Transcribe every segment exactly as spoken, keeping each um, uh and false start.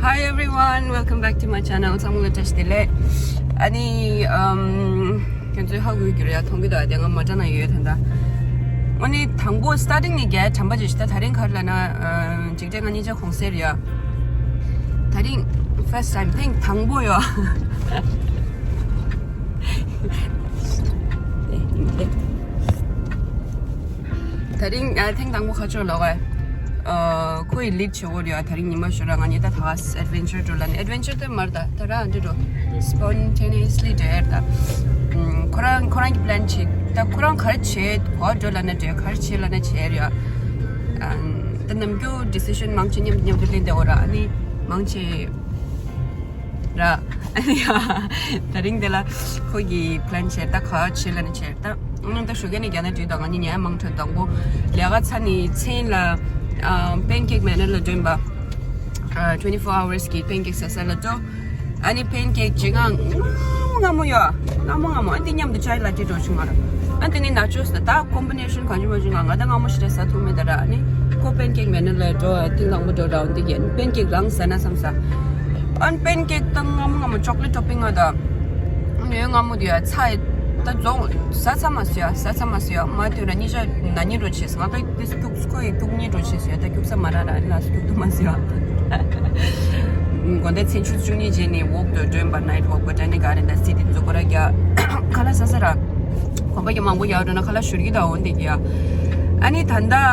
Hi everyone, welcome back to my channel. ཚང་མ་ལ་བཀྲ་ཤིས་བདེ་ལེགས། ཨ་ནི་ཨམ་ཁྱོད་ཚོས་ཧ་གོ་གི་རེད་ཡ། མཐོང་གི་འདུག་དེ་སྔ་མ་ཊ་ན་ཡོད་ད་ལྟ། ཨ་ནི་དང་པོ་སི་ཊར་ཊིང་ནས་རྒྱལ་དྲན་པ་ཅིག་ཞིག་ད་དེ་རིང་ག་རེ་ལབ་ན། ཨ་འཇིགས་བྲལ་ང་གཉིས་ཆ་གུང་སེང་རེད་ཡ། དེ་རིང་first time ཐེངས་དང་པོ་ཡོད། དེ་རིང་ཨ་ཐེངས་དང་པོ་ཁ་ཕྱོགས་ལོག་ག་ཨ་ཁོ་ཡི་ལིཌ་བྱེད་དགོས་རེད་ཡ། དེ་རིང་ཉི་མ་ཤོད་ར། ང་གཉིས་ད་ད་ག་ཨེཌ་ཝེན་ཅར་འགྲོ་ལབ་ནས། ཨེཌ་ཝེན་ཅར་དེ་མ་རེད་ད། ད་རང་འདི་འགྲོ་སི་པོན་ཊེ་ནི་ཡས་ལི་འགྲོ་ཡ་རེད་ད། ཁོ་རང་ཁོ་རང་གི་པི་ལན་བྱེད་ད། ཁོ་རང་ག་རེ་བྱེད་གོ་འགྲོ་ལབ་ན་འགྲོ་ཡ། ག་རེ་བྱེད་ལབ་ན་བྱེད་ཡ་རེད་ཡ། ཨ་ད་ནམ་རྒྱུན་ཌི་སི་ཤན་མང་ཆེ་མཉམ་མཉམ་དུ་ལེན་བསྡད་ཡོད་ར། ཨ་ནི་མང་ཆེ་ར། ཨ་ནི་ཡ་དེ་རིང་དེ་ལ་ཁོ་གིས་པི་ལན་བྱས། ད་ག་བྱེད་ལབ་ན་བྱས། ད་ཨང་ད་ཞོགས་ཀས་ནས་རྒྱ་ནག་འགྲིག་དང་། ང་གཉིས་ཉལ་མང་དྲགས། དང་པོ་ལས་ཀ་ཚར་ནས་མཚན་ལ་ཨ་པན་ཀེག་མན་ནར་ལ་འགྲོ་ཡིན་པ། ཨ་twenty four hours གི་པན་ཀེག་ཟ་ས་ལ་འགྲོ། ཨ་ནི་པན་ཀེག་བྱེད་སྒང་སྔ་མོ་སྔ་མོ་ཡོད། སྔ་མོ་སྔ་མོ། ཨ་འདི་མཉམ་དུ་ཅའི་ལ་ཊེ་འགྲོ་བྱུང་ང་ར། ཨ་དེ་ནི་ན་ཅོ་སི་ད་ད་ཀོམ་བི་ནེ་ཤན་གང་བྱུང་མ་བྱུང་ང་ང་ད་སྔ་མོ་ཞེ་དྲག་ཟ་ཐུབ་མེད་ད་ར། ཨ་ནི་ཁོ་པན་ཀེག་མན་ནར་ལ་འགྲོ། ཨ་དེ་དང་པོ་འགྲོ་ར། འོན་ཏེ་གན་པན་ཀེག་རང་ཟ་ན་བསམ་ས། ཨ་ནི་པན་ཀེག་ད་སྔ་མོ་སྔ་མོ་ཅོག་ལེ་ཊི་ཊོ་པིང་ང་ད། ཨ་ནི་སྔ་མོ་དེ་ཡ་ཚ་ཡི་ད་རྫོང་ཟ་ཚ་མ་སོ་ཡ། ཟ་ཚ་མ་སོ་ཡ། མ་དུས་ར་གཉིས་ཆ་ན་ནི་འགྲོ་བྱེད་ང་ད་དེ་སྐྱུག་ཁོ་ཡི་སྐྱུག་གཉིས་འགྲོ་བྱེད་སོ་ཡ། ད་སྐྱུག་ས་མ་ར་ར། ཨ་ནི་ལ་སྐྱུག་ཏུ་མ་སོ་ཡ། དགོང་དག་མཚན་ཆུ་ཚོད་བཅུ་གཉིས་རྗེས་ནས་ཝོག་ཏུ་འགྲོ་ཡིན་པ། ནའིཊ་ཝོག་པོ་ཊ་ནི་ག་རེ་ད་སི་ཊི་འཛུགས་པ་ར་རྒྱ་ཁ་ལག་ཟ་ས་ར། གོམ་པ་རྒྱ་མང་པོ་རྒྱག་འགྲོ་ན་ཁ་ལག་ཞུ་གི་ད། འོན་ཏེ་རྒྱ་ཨ་ནི་ད་ལྟ་ཨ་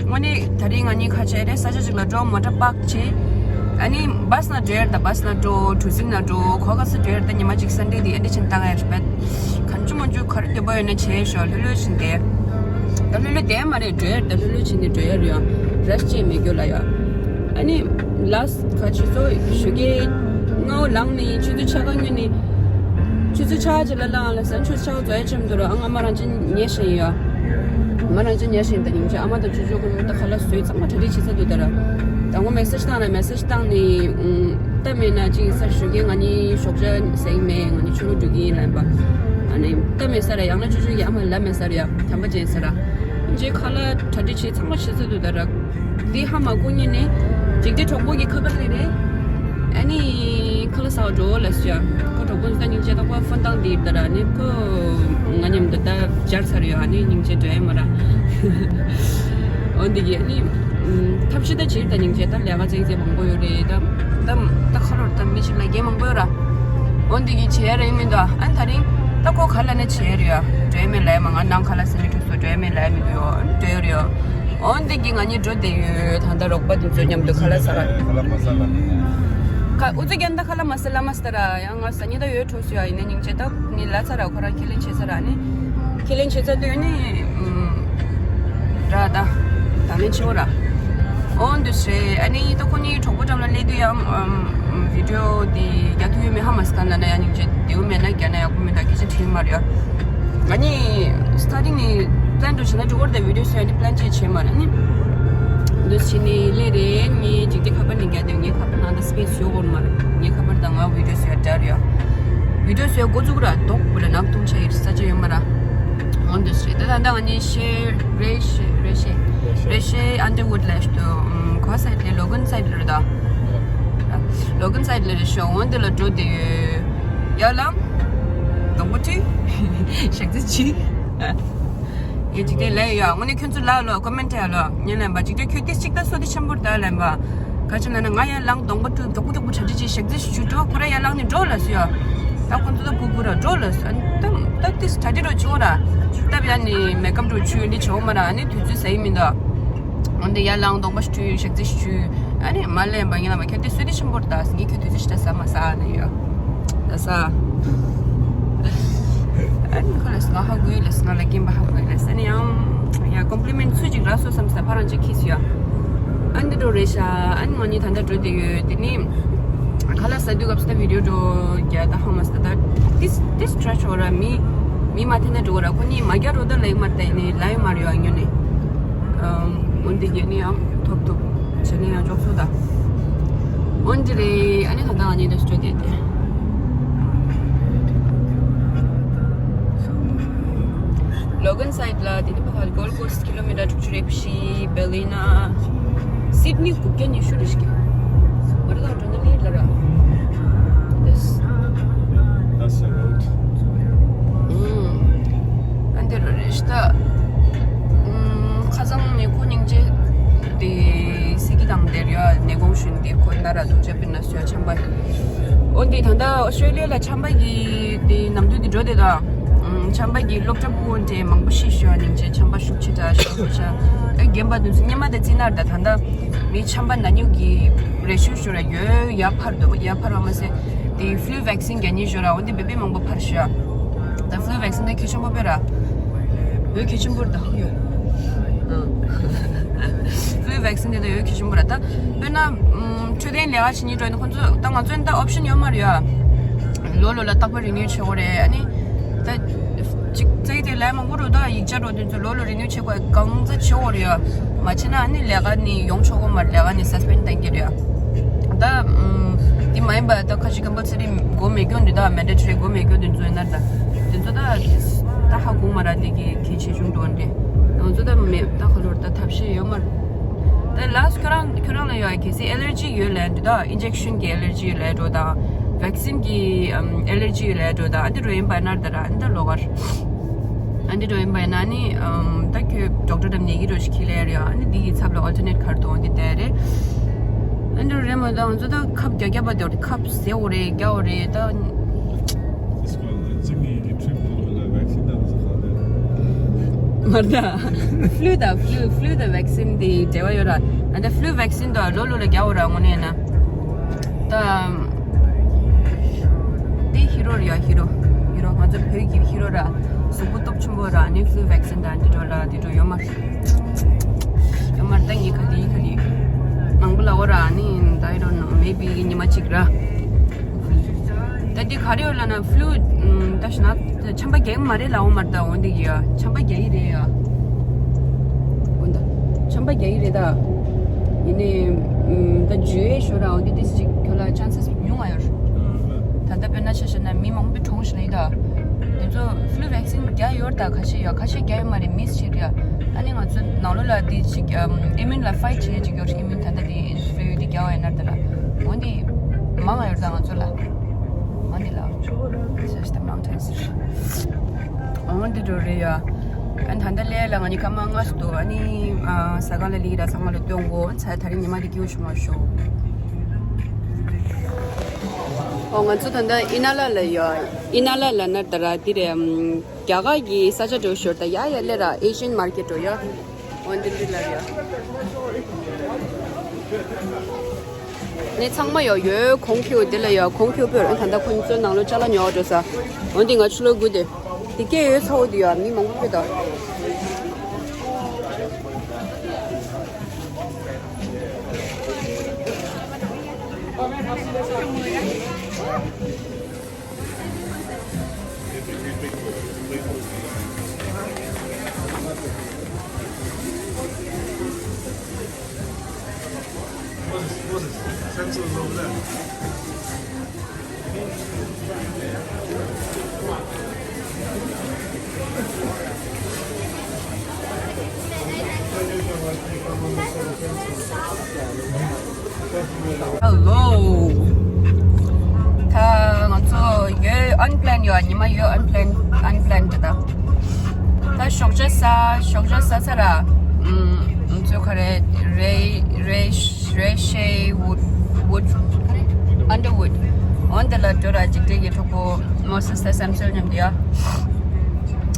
དངོས་གནས་ད་རིང་ང་གཉིས་ཁ་ཆེ་རེད། ས་ཆ་ཅིག་ལ་འགྲོ། མོ་ཊ་པཱག་བྱེད། ཨ་ནི་བྷ་སི་ན་འགྲོ་ཡ་རེད་ད། བྷ་སི་ན་འགྲོ། གྲུ་གཟིངས་ན་འགྲོ། གོ་ག་ས་འགྲོ་ཡ་རེད་ད། ཉི་མ་གཅིག་སན་ཌེ་དེ་ཨེ་འདྲ་ཆེན་བཏང་ཡ་རེད་པས། གང་བྱུང་མང་བྱུང་ག་རེ་འདོད་པ་ཡོད་ན་བྱས་ཤོག་ལྷོད་ལྷོད་བྱས་ཏེ། ད་ལྷོད་ལྷོད་བསྡད་མ་རེད། འགྲོ་ཡ་རེད་ད། ལྷོད་ལྷོད་བྱས་ནས་འགྲོ་ཡ་རེད་ཡ། ར་ཤི་ཅི་མེད་རྒྱུ་ལ་ཡ། ཨ་ནི་ལཱསི་ཊི་ག་ཆུ་ཚོད་ཞོགས་ཀས་སྔ་པོ་ལངས་ནས་ཆུ་ཚོད་ཕྱེད་ཀ་སྔོན་ནས། ཆུ་ཚོད་ཕྱེད་ཀ་ཅིག་ལ་ལངས་ལ་ཟ། ཆུ་ཚོད་ཕྱེད་ཀ་རྫོགས་ཡ་ཆེམ་འདུག་ར། ཨ་ང་མ་རང་ཅི་ཉལ་བཞིན་ཡོད། མ་རང་ཅི་ཉལ་བཞིན་ད་ཉིན་ཅི་ཨ་མ་དང་ཅོ་ཅོ་ཁོ་གཉིས་ད་ཁ་ལག་བཟོས་ཚང་མ་གྲ་སྒྲིག་བྱེད་ཚར་འདུག་ད་ར། དང་པོ་མེ་སེ་ཇི་བཏང་ལ། མེ་སེ་ཇི་བཏང་ནས་ཨུམ། ད་མེད་ན་ཅིག་ས་ཞོགས་ཀས་ང་གཉིས་ཞོགས་ཇ་ཟ་གི་མེད། ང་གཉིས་ཆུ་ལོག་འགྲོ་གི་ཡིན་ལབ་པ། ཨ་ནི་ད་མེད་ས་ར། ཡང་ན་ཅོ་ཅོ་གི་ཨ་མ་ལ་མེད་ས་ར་ཡ། དམ་པ་ཅན་ས་ར། ཅེ་ཁ་ལག་གྲ་སྒྲིག་བྱེད་ཚང་མ་བྱེད་ཚར་འདུག་ད་ར། འདི་ཧ་མ་གོ་ཉིན་ནས་འཇིག་རྟེན་གྲོགས་པོ་གི་ཁ་པར་ལས་རེད། ཨ་ནི་ཁ་ལག་ཟ་བ་འགྲོ་ལ་སུ་ཡ། ཁོ་གྲོགས་པོ་ད་སྙིང་རྗེ་ད་ཁོ་ཕོན་བཏང་དེ་ད་ར། ཨ་ནི་ཁོ་ང་མཉམ་དུ་ད་སྦྱར་ཚར་ཡོད། ཨ་ནི་སྙིང་རྗེ་འགྲོ་ཡ་མ་ར། འོན་ཏེ་གི་ཨ་ནི་ཐབས་ཤེས་ད་བྱེད་ད་སྙིང་རྗེ་ད་ལས་ཀ་ཚེག་ཚེག་མང་པོ་ཡོད་རེད་ད། ད་ད་ཁ་ལོར་ད་མི་ཞིག་ལ་རྒན་མང་པོ་ཡོད་ར། འོན་ཏེ་གི་བྱེད་ཡ་རེད་མི་འདུག་ཨ་ད་རིང་ད་ཁོ་ག་ལ་ནས་བྱེད་ཡ་རེད་ཡ། འགྲོ་ཡ་མེད་ལ་ཡ་མ། ང་ནང་ཁ་ལག་ཟ་ནས་འགྲོ་སོ་འགྲོ་ཡ་མེད་ལ་ཡ་མི་འདུག་ཡོ། འགྲོ་ཡ་རེད་ཡོ། འོན་ཏེ་གི་ང་གཉིས་འགྲོ་བསྡད་ཡོད། ད་ལྟ་རོགས་པ་དེ་ཚོ་མཉམ་དུ་ཁ་ལག་ཟ་ག་ཁ་ལག་མ་ཟ་ལ། ཁ་ཨུ་ཚུགས་རྒྱན་ད་ཁ་ལག་མ་ཟ་ལ་མ་ཟ་ར་ཡང་ང་ཟ་ཉེ་ད་ཡོད་འགྲོ་སུ་ཡ། ཡིན་ན་སྙིང་རྗེ་ད་ངས་ལབ་ཚར་ར། ཁོ་རང་ཁས་ལེན་བྱེད་ཚར་ར། ནི་ཁས་ལེན་བྱེད་ཚར་དུས་ནི་ར་ད་ད་ལན་ཆེ་བོ་ར། འོ་འདུག་སེ། ཨ་ནི་ད་ཁོ་གཉིས་གྲོགས་པོ་འགྲམ་ལ་སླེབས་དུས་ཡང་ཨམ་ཨམ་བི་ཌི་ཡོ་འདི་རྒྱག་ཐུབ་ཡོད་མེད་ཧ་མ་སི་ཁ་ན་ན་ཡང་སྙིང་རྗེ། དེའུ་མེད་ན་རྒྱ་ན་ཡག་པོ་མེད་ད་སྐད་ཆ་དྲིས་མ་རེད་ཡ། ང་གཉིས་སི་ཊར་ཊིང་ནས་པི་ལན་འགྲོ་བྱས་ན་འགྲོ་གི་རེད་ད། བི་ཌི་ཡོ་བཟོས་ཡ་ནི་པི་ལན་ཅིག་བྱས་མ་རེད། ཨ་ནི་འདུག་སེ་ནི་སླེབས་རེད། ངའི་འཇིག་རྟེན་ཁ་པར་ནས་རྒྱག་དུས་ངའི་ཁ་པར་ནང་ད་སི་པེ་སི་ཡོད་དགོས་མ་རེད། ངའི་ཁ་པར་དང་ང་བི་ཌི་ཡོ་བཟོས་ཡ་འདྲ་རེད་ཡ། བི་ཌི་ཡོ་བཟོས་ཡ་འགོ་བཙུགས་ར། དོག་པོ་ལ་ནག་ཐུང་ཆ་ཡི་ས་ཆ་ཡོད་མ་ར། འོ་འདུག་སེ་ད་ད་ད་ང་གཉིས་ཤེ་རེ་ཤེ་རེ་ཤེ་རེ་ཤེ་ཨན་ཌར་ཝུཌ་ལ་ཤི་ཏུ་ཁོ་སའིཌ་ལ་ལོ་གན་སའིཌ་ལ་རེད་ད། ལོ་གན་སའིཌ་ལ་རེད་ཤོ། འོ་འདི་ལ་འགྲོ་དེ་ཡོད་ཡ། ལང་སྡོང་པོ་ཁྲུས་ཞག་རྩི་ཆུ། ཡ་འཇིག་རྟེན་ལས་ཡ། དངོས་གནས་ཁྱོད་ཚོ་ལ་ལོ་ཀོ་མེན་ཊི་ཡ་ལོ་ངས་ལན་པ་འཇིག་རྟེན་ཁྱོད་ཏིས་གཅིག་ད་སོ་དེ་ཆེན་པོར་ད་ལན་པ། ག་ཅི་ན་ན་ང་ཡར་ལངས་སྡོང་པོ་ཁྲུས་མགྱོགས་པོ་མགྱོགས་པོ་གྲ་སྒྲིག་བྱས་ཞག་རྩི་ཞིག་ཆུ་འགྲོ། ཁོ་ར་ཡར་ལངས་ནས་འགྲོ་ལ་སུ་ཡ། ད་ཁོ་ཚོ་ད་ཕུ་ཕུ་ར་འགྲོ་ལ་སུ། ཨ་ནི་ད་ད་ཏིས་གྲ་སྒྲིག་རོ་ཆུ་འོ་ར། སྟབས་ཡ་ནི་མེ་ཀབ་འགྲོ་ཆུ་འདི་བྱེད་འོ་མ་ར། ཨ་ནི་དུས་ཚོད་ཟ་ཡི་མི་འདུག་འོན་ཏེ་ཡར་ལངས་སྡོང་པོ་ཞིག་ཁྲུས་ཞག་རྩི་ཞིག་ཆུ། ཨ་ནི་མ་ལན་པ་ངས་ལ་མ་ཁྱོད་དེ་སུ་དེ་ཆེན་པོར་ད་ངས་ཁྱོད་དུས་ཚོད་ཞིག་ད་ཟ་མ་ཟ་ཨ་ནི་ཡ། ད་ས། ཨ་ནི་ཁོ་ལས་ང་ཧ་གོ་ཡོད་ལས་ང་ལ་རྒན་པ་ཧ་གོ་ཡོད་ལས། ཨ་ནི་ཡང་ཡ་ཀོམ་པི་ལི་མེན་ཊི་ཚུལ་ཅིག་རག་སོང་བསམ་ས་ཕ་རང་ཅིག་ཁིས་ཡ། ཨ་ནི་འདི་འགྲོ་རེད་ཤག་ཨ་ནི་ང་གཉིས་ད་ལྟ་འགྲོ་བསྡད་ཡོད། དེ་ནི་ཁ་ལག་ཟ་དུས་སྐབས་སུ་ད་བི་ཌི་ཡོ་འགྲོ་རྒྱ་ད་ཧ་མ་ཟ་ད་ཏིས་ཏིས་ཊྲེ་ཆོ་ར། མི་མི་མ་ཐེ་ན་འགྲོ་ག་ར། ཁོ་གཉིས་མ་རྒྱ་རོ་ད་ལའི་མར་ད་ནི་ལའི་མར་ཡོ་ཨ་ཉོ་ནི། འོན་ཏེ་རྒྱ་ནི་ཡང་ཐོབ་ཐོབ་བྱས་ནས་ཡང་འཇོག་ཚོད་ད། འོན་ཏེ་རེད། ཨ་ནི་ད་ལྟ་ང་གཉིས་འདྲ་ཞིག་འགྲོ་བསྡད་དེ། ལོ་གན་སའིཌ་ལ་དེ་ནི་ཕ་ཧལ་གོལ་ཀོ་སི་ཀི་ལོ་མི་ཊར་དྲུག་ཅུ་རེ་བཞི། བེ་ལི་ན། སིཌ་ནི་དགུ་བརྒྱ་ཉི་ཤུ་རེ་ཞིག་མ་རེད་ད། ཨུམ། ཨ་འདི་རུ་རེ་ཤི་ད། ཨུམ། ཁ་སང་ནས་ཁོ་སྙིང་རྗེ་དེ་སི་ཀི་དང་དེར་ཡོད་ནས་དགོངས་ཞུ་ནས་དེ་ཁོ་ན་ར་དུ་ཅེ་པི་ན་སུ་ཡ་ཆམ་པ། འོ་འདི་ད་ལྟ་ཨོ་སི་ཀྲེ་ལི་ཡ་ལ་ཆམ་པ་གི་དེ་ནམ་དུས་དེ་འགྲོ་དེ་ད། ཨུམ། ཆམ་པ་གི་སློབ་གྲྭ་ཕྲུ་གུ་འདྲེ་མང་པོ་ཤི་ཤོ་སྙིང་རྗེ་ཆམ་པ་ཤུགས་ཆེ་དྲག་ཤོ་ཤ། ཨེ་རྒན་པ་དུ་སྙེ་མ་དེ་ཙི་ན་ར་ད་ད་ལྟ་མི་ཆམ་པ་ན་ཉུག་གི་རེ་ཤུ་ཤོ་ར་ཡོད་ཡ་ཕར་དུ་ཡ་ཕར་བ་མ་ཟད། དེ་ཕུ་ལུ་ཝེག་སིན་རྒྱག་ཉེན་ཤོར་ར། འོ་འདི་བེ་བེ་མང་པོ་ཕར་ཤོར། ད་ཕུ་ལུ་ཝེག་སིན་དེ་གལ་ཆེན་པོ་བེ་ར། འོ་གལ་ཆེན་པོ་ར་ད་ཧུ་ཡོད། ཕུ་ལུ་ཝེག་སིན་དེ་ད་འོ་གལ་ཆེན་པོ་ར་ད། དཔེར་ན་ཨུམ། འཕྲོད་བསྟེན་ལས་ཀ་བྱེད་ཉེན་འགྲོ་ནི་ཁོང་ཚོ་ད་ང་ཚོ་ནི་ད་ཨོབ་ཤན་ཡོད་མ་རེད་ཡ། ལོ་ལོ་ལ་རྟག་པར་རི་ནིའུ་བྱེད་དགོས་རེད། ཨ་ནི་ད་ཅིག་ཙེ་དེ་ལས་མང་པོ་རུ་ད་ཡིག་ཆ་རོ་དེ་ཚོ་ལོ་ལོ་རི་ནིའུ་བྱེད་དགོས་གང་ཚ་བྱེད་དགོས་རེད་ཡ། མ་བྱས་ན་ཨ་ནི་ལས་ཀ་ནི་ཡོང་ཆོག་གོ་མ་རེད། ལས་ཀ་ནི་སས་པེན་ཌི་གཏང་གི་རེད་ཡ། ད་ཨུམ། དེ་མ་ཡིན་པ་ད་ཁ་ཤས་ཀམ་པལ་སི་རི་དགོས་མེད་སྐྱོན་འདི་ད་མན་ཌེ་ཊོ་རི་དགོས་མེད་སྐྱོན་དེ་ཚོ་ཡིན་ན་ད་དེ་ཚོ་ད་ད་ཧ་གོ་མ་ར་དེ་གི་གལ་ཆེ་ཆུང་འགྲོ་འདྲེ་ང་ཚོ་ད་མེད་ད་ཁ་ལོར་ད་ཐབས་ཤེས་ཡོད་མ་རེད། ད་ལ་སི་ཁྱོད་རང་ཁྱོད་རང་ལ་ཡོད་གལ་སྲིད་ཨེ་ལར་ཇི་ཡོད་ལབ་འདུག་ད་ཨིན་ཇེག་ཤན་གྱི་ཨེ་ལར་ཇི་ཡོད་ལབ་འགྲོ་དང་ཝེག་སིན་གྱི་ཨེ་ལར་ཇི་ཡོད་ལབ་འགྲོ་དང་ཨ་འདི་འགྲོ་ཡིན་པ་ན་ད་ར་ཨ་འདི་ལོ་གར་ཨ་འདི་འགྲོ་ཡིན་པ་ན་ནི་ད་ཁྱོད་ཌོག་ཊར་དང་ནས་ཀྱི་རོ་ཞིག་ཁྱི་ལས་རེད། ཨ་ནི་འདི་གི་ཚབ་ལ་ཨོལ་ཊར་ནེཊ་ཁར་དུ་འོང་གི་དེ་རེད། ཨ་འདི་རེད་མ་ད་ང་ཚོ་ད་ཁབ་རྒྱག་རྒྱག་པ་དེ་ཁབ་ཟེ་འོ་རེད་རྒྱག་འོ་རེད་ད། མར་ད། ཕུ་ལུ་དང་ཕུ་ལུ་ཕུ་ལུ་དང་ཝེག་སིན་དེ་འབྲེལ་བ་ཡོད་ར། ཨ་ད་ཕུ་ལུ་ཝེག་སིན་དང་ལོ་ལོ་ལ་རྒྱག་འོ་ར་དངོས་གནས་ན། ད། འདི་ཧི་རོ་ར་ཡ་ཧི་རོ། ཧི་རོ་ང་ཚོ་བོད་ཀྱི་ཧི་རོ་ར། གཟུགས་པོ་སྟོབས་ཆེན་པོ་ར་ནི་ཕུ་ལུ་ཝེག་སིན་དང་འདི་འགྲོ་ལ་འདི་འགྲོ་ཡོད་མ་རེད། ཡོད་མ་རེད་ད་ངས་ག་དེ་ག་དེ། མང་པོ་ལ་འོ་ར་ནི་ད་ཧི་རོ་ནོ་མེ་བི་ཉི་མ་གཅིག་ར། ད་འདི་ག་རེ་ཡོད་ལབ་ན་ཕུ་ལུ་ད་ཤི་ན་ཆམ་པ་རྒྱག་གི་མ་རེད་ལ་འོ་མར་ད་འོ་འདི་ཡ་ཆམ་པ་རྒྱག་གི་རེད་ཡ། འོ་ད་ཆམ་པ་རྒྱག་གི་རེད་ད། ཡིན་ནའི་ད་ཇུ་ཨེ་ཤོ་ར་འོ་འདི་ཏིས་ཅིག་ཁྱོད་ལ་ཆན་སེས་ཉུང་ང་ཡོད། ད་ལྟ་དཔེར་ན་ཆ་བཞག་ན་མི་མང་པོ་གྲོངས་ཤི་ལ་ཡི་ད། དེ་ཚོ་ཕུ་ལུ་ཝེག་སིན་རྒྱག་ཡོད་ད་ཁ་ཤས་ཡོད་ཁ་ཤས་རྒྱག་ཡོད་མ་རེད་མིས་བྱེད་རེད་ཡ། ཨ་ནི་ང་ཚོ་ནང་ལོ་ལ་འདི་ཅིག་ཨམ་ཨི་མིན་ལ་ཕའིཊ་བྱེད་ཅིག་ཡོད་ཨི་མིན་ད་ལྟ་འདི་ཨིན་སུ་ལིན་འདི་རྒྱག་ཡོད་ན་ད་ལ་འོན་ཏེ་མང་ང་ཡོད་ད་ང་ཚོ་ལ་འོན་ཏེ་ལ་just the mountains འོན་ཏེ་འགྲོ་རེད་ཡ། ཨ་ད་ལྟ་ལས་ལ་ང་ནི་ཁ་མ་ང་སུ་དོ་ཨ་ནི་ཨ་ས་ག་ལ་ལི་ར་ས་ང་ལ་སྟོན་གོ་ཚ་ད་རིང་ཉི་མ་འདི་སྐྱིད་པོ་བྱུང་བ་ཤོག་ཨོ་ང་ཚོ་ད་ལྟ་ཨི་ན་ལ་ལ་ཡོད། ཨི་ན་ལ་ལ་ན་ད་ར་འདི་རེད། རྒྱ་གར་གྱི་ས་ཆ་འགྲོ་ཞོར་ད་ཡ་ཡ་ལེ་ར་ཨེ་ཤན་མར་ཀེཊ་འགྲོ་ཡ། འོན་ཏེ་འདི་ལ་ཡ། ནས་ཚང་མ་ཡོད་ཡོད་གོང་ཁྱེའུ་དེ་ལ་ཡ་གོང་ཁྱེའུ་པོས་ཨ་ད་ལྟ་ཁོ་ཚོའི་ནང་ལོ་ཅ་ལག་ཉོ་བ་འགྲོ་ས། འོན་ཏེ་ང་ཆུ་ལོ་དགུ་དེ། དེ་སྐད་ཡོད་ཚ་བོ་དེ་ཡ་མི་མང་པོ་སྐད་ད། Hello. ད་ང་ཚོ་ཡོད་unplanned ཡོད་ཉི་མ་ཡོད་unplanned unplanned ད། ད་ཞོགས་ཇ་ཟ་ཞོགས་ཇ་ཟ་ས་ར། ང་ཚོ་ག་རེ་རེ་རེ་རེ་ཤེ་wood wood ག་རེ་underwood འོན་ཏེ་ལ་འགྲོ་ར་འཇིགས་བྲལ་གྱི་གྲོགས་པོ་མོ་སི་དང་སེམ་སོལ་མཉམ་དུ་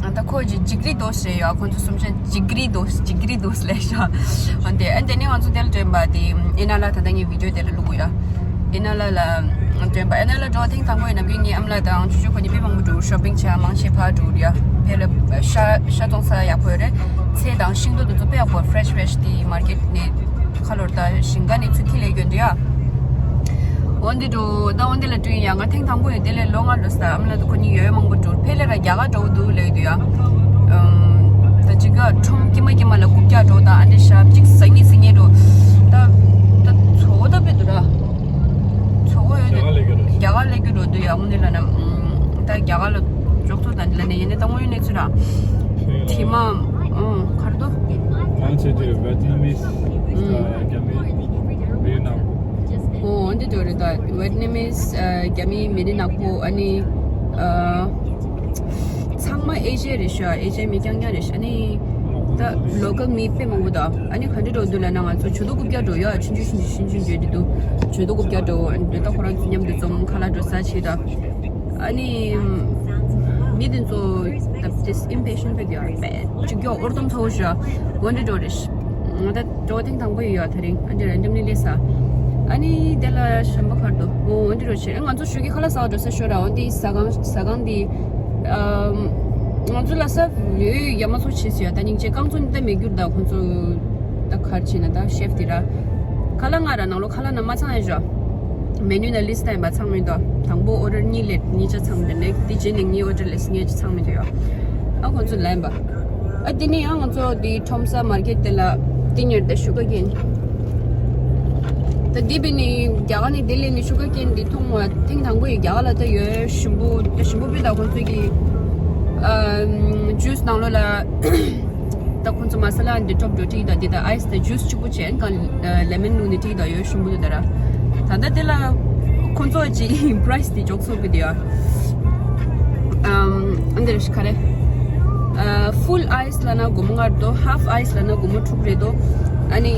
ཡ། ད་ཁོ་ཇི་ཇིག་རི་དོ་ཟེར་ཡ་ཁོ་ཚོ་གསུམ་ཆ་ཇིག་རི་དོ་ཇིག་རི་དོ་ལས་ཤ། འོན་ཏེ་ཨ་དེ་ནི་ང་ཚོ་དེ་ལ་འགྲོ་ཡིན་པ་དེ་ཨི་ན་ལ་ད་ལྟ་ངའི་བི་ཌིའོ་དེ་ལ་བླུག་གོ་ཡ། ཨི་ན་ལ་ལ་འགྲོ་ཡིན་པ་ཨི་ན་ལ་འགྲོ་ཐེངས་དང་པོ་ཡིན་ན་ངའི་ཨམ་ལ་དང་ཆུ་ཆུ་ཁོ་གཉིས་དཔེ་མང་པོ་འགྲོ་ཤོ་པིང་བྱ་མང་ཆེ་ཕ་འགྲོ་ཡ། ཕེ་ལ་ཤ་ཤ་བཙོང་ས་ཡག་པོ་ཡོད་རེད། ཚལ་དང་ཤིང་ཏོག་དེ་ཚོ་དཔེ་ཡག་པོ་ཕེ་རེ་ཤི་ཕེ་རེ་ཤི་དེ་མར་ཀེཊ་ནས་ཁ་ལོར་ད་ཞིང་ཁ་ནས་ཚུར་འཁྱེར་ལས་ཡོད་འདུག་ཡ། འོན་ཏེ་འགྲོ་ད་འོན་ཏེ་ལ་བསྐྲུན་ཡ་ང་ཐེངས་དང་པོ་ཡོད་དེ་ལས་ལོ་ལྔ་ལོ་ས་ཨམ་ལ་དུ་ཁོ་གཉིས་ཡོད་མང་པོ་འགྲོ་ཕེ་ལེ་ར་རྒྱ་གར་འགྲོ་འདུག་ལས་འདུག་ཡ། ད་ཅི་ག་ཁྲོམ་ཀྱི་མ་ཀྱི་མ་ལ་རྐུབ་བཀྱག་འགྲོ་ད་ཨ་འདྲེ་ཞབས་ཅིག་ཟ་ངེ་ཟ་ངེ་འགྲོ། ད་ད་ཚོ་ད་པེ་འདུག་ར། ཚོ་གོ་ཡོད་དེ་རྒྱ་གར་ལས་རྒྱུ་འགྲོ་འདུག་ཡ་དངོས་གནས་ལ་ན་ད་རྒྱ་གར་ལ་འཇོག་ཐུབ་ད་འདི་ལ་ནས་ཡིན་ནས་ད་དངོས་ཡོད་གནས་ཚུལ་ར། དྲི་མ་ཨང་གར་འདུག་མང་ཆེ་དུ་ཝེ་ཏི་ནམ་མི་སི་རྒྱ་མི་བི་ནག་པོ། ཨོ་འདི་འདྲ་རེད་ད་ཝེ་ཏི་ནམ་མི་སི་རྒྱ་མི་མི་རིགས་ནག་པོ་ཨ་ནི་ ཚང་མ་ཨེ་ཤི་ཡ་རེད་ཤག་ཨེ་ཤི་ཡ་མི་རྐྱང་རྐྱང་རེད་ཤག་ཨ་ནི་ད་ལོ་ཀལ་མི་དཔེ་མང་པོ་འདུག་ཨ་ནི་ག་འདྲ་འགྲོ་འདུག་ལབ་ན། ང་ཚོ་ཇོ་མདོག་རྐུབ་བཀྱག་འགྲོ་ཡ། ཆུང་ཆུང་ཆུང་ཆུང་ཆུང་ཆུང་འགྲོ་འདུག་ཇོ་མདོག་རྐུབ་བཀྱག་འགྲོ། ཨ་ནི་ད་ཁོ་རང་ཚོ་མཉམ་དུ་འཛོམས། ཁ་ལག་འགྲོ་ས་བྱེད་ད། ཨ་ནི་མི་དེ་ཚོ་ད་this impatient དཔེ་འདུག་ཡ། དཔེ་ཅིག་ཀྱོག་ཨོར་ཏོམ་ཚ་བོ་ཤག་འོ་འདྲ་འགྲོ་རེད་ཤག་ང་ད་འགྲོ་ཐེངས་དང་པོ་ཡོད་ཡ། དེ་རིང་ཨ་འདྲ་རན་ཌམ་ལི་སླེབས་ས། ཨ་ནི་དེ་ལ་གཞན་པ་ག་རེ་འདུག་འོ་འོ་འདྲ་རོ་བྱེད། ང་ཚོ་ཞོགས་ཀས་ཁ་ལག་ཟ་བར་འགྲོ་ས་ཤོད་ར། འོ་འདི་ཟ་ཁང་ཟ་ཁང་འདི་ཨམ། ང་ཚོ་ལ་ས་ལོས་ཡ་མ་ཚོ་བྱེད་ཟེར་ཡ། ད་སྙིང་རྗེ། རྐང་ཚོ་འདི་ད་མེད་རྒྱུ་རེད། ད་ཁོང་ཚོ་ད་ག་རེ་བྱེད་ན། ད་ཤེཕ་འདི་ར་ཁ་ལག་ང་ར་ནང་ལོགས་ཁ་ལག་ནང་མ་ཚང་ཡ་ཞོ། མེ་ནུ་ནང་ལིསི་ལྟ་ཡིན་པ་ཚང་མི་འདུག་དང་པོ་ཨོ་ཌར་གཉིས་སླེབས། གཉིས་ཆ་ཚང་མི་འདུག་འདི་རྗེས་ནས་གཉིས་ཨོ་ཌར་སླེབས། གཉིས་ཆ་ཚང་མི་འདུག་ཡ། ཨ་ཁོང་ཚོ་ལན་པ། ཨ་དེ་ནས་ཡང་ང་ཚོ་འདི་ཁྲོམ་ས་མར་ཀེཊ་དེ་ལ་ཏི་ཉར་དེ་ཤུ་གར་ཀེན། ད་འདི་བས་ནི་རྒྱ་གར་ནས་འདི་སླེབས་ནས་ཤུ་གར་ཀེན་འདི་མཐོང་བ་ཐེངས་དང་པོ་ཡིན། རྒྱ་གར་ལ་ད་ཡོད་ཞིམ་པོ། ད་ཞིམ་པོ་བས། ད་ཁོང་ཚོ་གི་ཨ་ཇུས་ནང་ལོགས་ལ་ད་ཁོང་ཚོ་མ་ས་ལ་འདི་ཊོབ་འགྲོ་ཊི་ད། འདི་ད་ཨའི་སི་ད་ཇུས་གཅིག་པུ་བྱས། གང་ལེ་མོན་བླུགས་ནས་ཊི་ད་ཡོད་ཞིམ་པོ་འདུག་ད་ར། ད་ལྟ་དེ་ལ་ཁོང་ཚོ་ཅིག་པ་རའི་སི་དེ་འཇོག་ཚུགས་ཀྱི་འདུག་ཡ། ཨམ། ཨ་འདིར་ཤི་ཁ་རེ། ཨ་ཕུལ་ཨའི་སི་ལབ་ན་སྒོར་མོ་ལྔ་རེད་དོ། ཧཱཕ་ཨའི་སི་ལབ་ན་སྒོར་མོ་དྲུག་རེད་དོ། ཨ་ནི་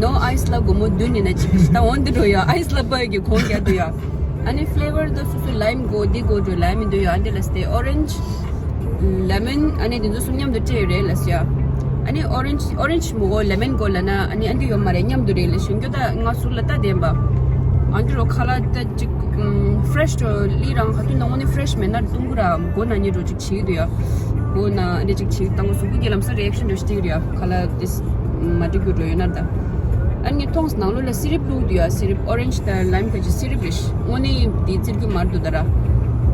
ནོ་ཨའི་སི་ལ་སྒོར་མོ་བདུན་ཡིན་ན་ཅིག་ད་འོན་ཏེ་འགྲོ་ཡ། ཨའི་སི་ལ་པ་ཡི་གི་གོང་རྒྱག་འདུག་ཡ། ཨ་ནི་ཕི་ལེ་ཝར་ད་སོ་སོ་ལའིམ་དགོས་འདི་དགོས་འགྲོ། ལའིམ་མི་འདུག་ཡ། ཨ་འདི་ལ་སྟེ་ཨོ་རེན་ཇི། ལེ་མོན། ཨ་ནི་དེ་ཚོ་གསུམ་མཉམ་དུ་སྤྲད་ཡོད་རེད་ལབ་ཟེར་ཡ། ཨ་ནི་ཨོ་རེན་ཇི་ཨོ་རེན་ཇི་མི་དགོས་ལེ་མོན་དགོས་ལབ་ན། ཨ་ནི་ཨ་འདི་ཡོད་མ་རེད། མཉམ་དུ་རེད་ལབ་ཞུ་རྒྱུ། ད་ང་ཟུར་ལ་ལྟ་བསྡད་པ། ཨ་འདི་རོ་ཁ་ལག་ད་ཅིག་ཕི་རེ་ཤི་འགྲོ་ལི་རང་ག་དུས་ནང་ངོ་ནས་ཕི་རེ་ཤི་མེད་ན་ལྟུང་གི་ར། མགོ་ན་ཉེ་འགྲོ་ཅིག་བྱེད་ཀྱི་འདུག་ཡ། མགོ་ན་ཨ་འདི་ཅིག་བྱེད་ཀྱི། ད་ང་གཟུགས་པོ་གི་ལམ་སང་རི་ཨེག་ཤན་འགྲོ་ཞིག་སྟེར་གི་རེད་ཡ། ཁ་ལག་དེ་མ་འགྲིག་རྒྱུ་འགྲོ་ཡོད་ན་ད། ཨ་ནི་མཐོང་ནང་ལོགས་ལ་སི་རིབ་བླུགས་འདུག་ཡ། སི་རིབ་ཨོ་རེན་ཇི་དང་ལའིམ་ག་ཅིག་སི་རིབ་རེད། དངོས་གནས་འདི་བཙིར་རྒྱུ་མ་འདུག་ད་ར།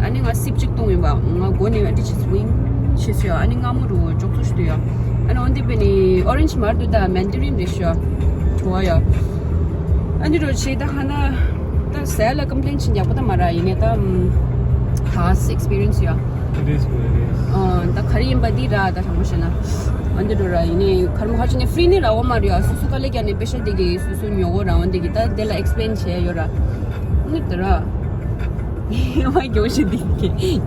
ཨ་ནི་ང་སིབ་གཅིག་བཏུང་ཡིན་པ། ང་མགོ་ནས་ཨ་འདྲ་ཆེ་སུ་ཝིང་ཆེ་སུ་ཡ། ཨ་ནི་སྔ་མོ་རུ་ཅོག་ཙོ་ཞིག་འདུག་ཡ། ཨ་ནི་འོན་ཏེ་བས་ནི་ཨོ་རེན་ཇི་མ་འདུག་ད་མན་ཌ་རིན་རེད་ཤག་བྲོ་བ་ཡ། ཨ་འདི་འགྲོ་བྱེད་ད་ཧ་ན་ད་ཟས་ལ་ཀམ་པི་ལེན་བྱེད་ཡག་པོ་ད་མ་ར། ཡིན་ནའི་ད་ཨམ་past experience ཡ། It is what it is. ཨ་ད་ག་རེ་ཡིན་པ་འདི་ར་ད་དྲང་པོ་བཤད་ན་ཨ་འདི་འགྲོ་ར། ཡིན་ནའི་ཁར་མོ་ཧ་ཅི་ནས་ཕི་རི་ནི་ར་འོ་མ་རེད་ཡ། སོ་སོ་དཀའ་ལས་རྒྱག་ནས་པེ་ཤ་དེ་གི་སོ་སོ་ཉོ་གོ་ར། འོན་ཏེ་གི་ད་དེ་ལ་ཨེག་སི་པི་ལེན་བྱས་ཡོད་ར། ཨ་ནི་ད་ར། མ་གྱོང་ཞིག་འདི་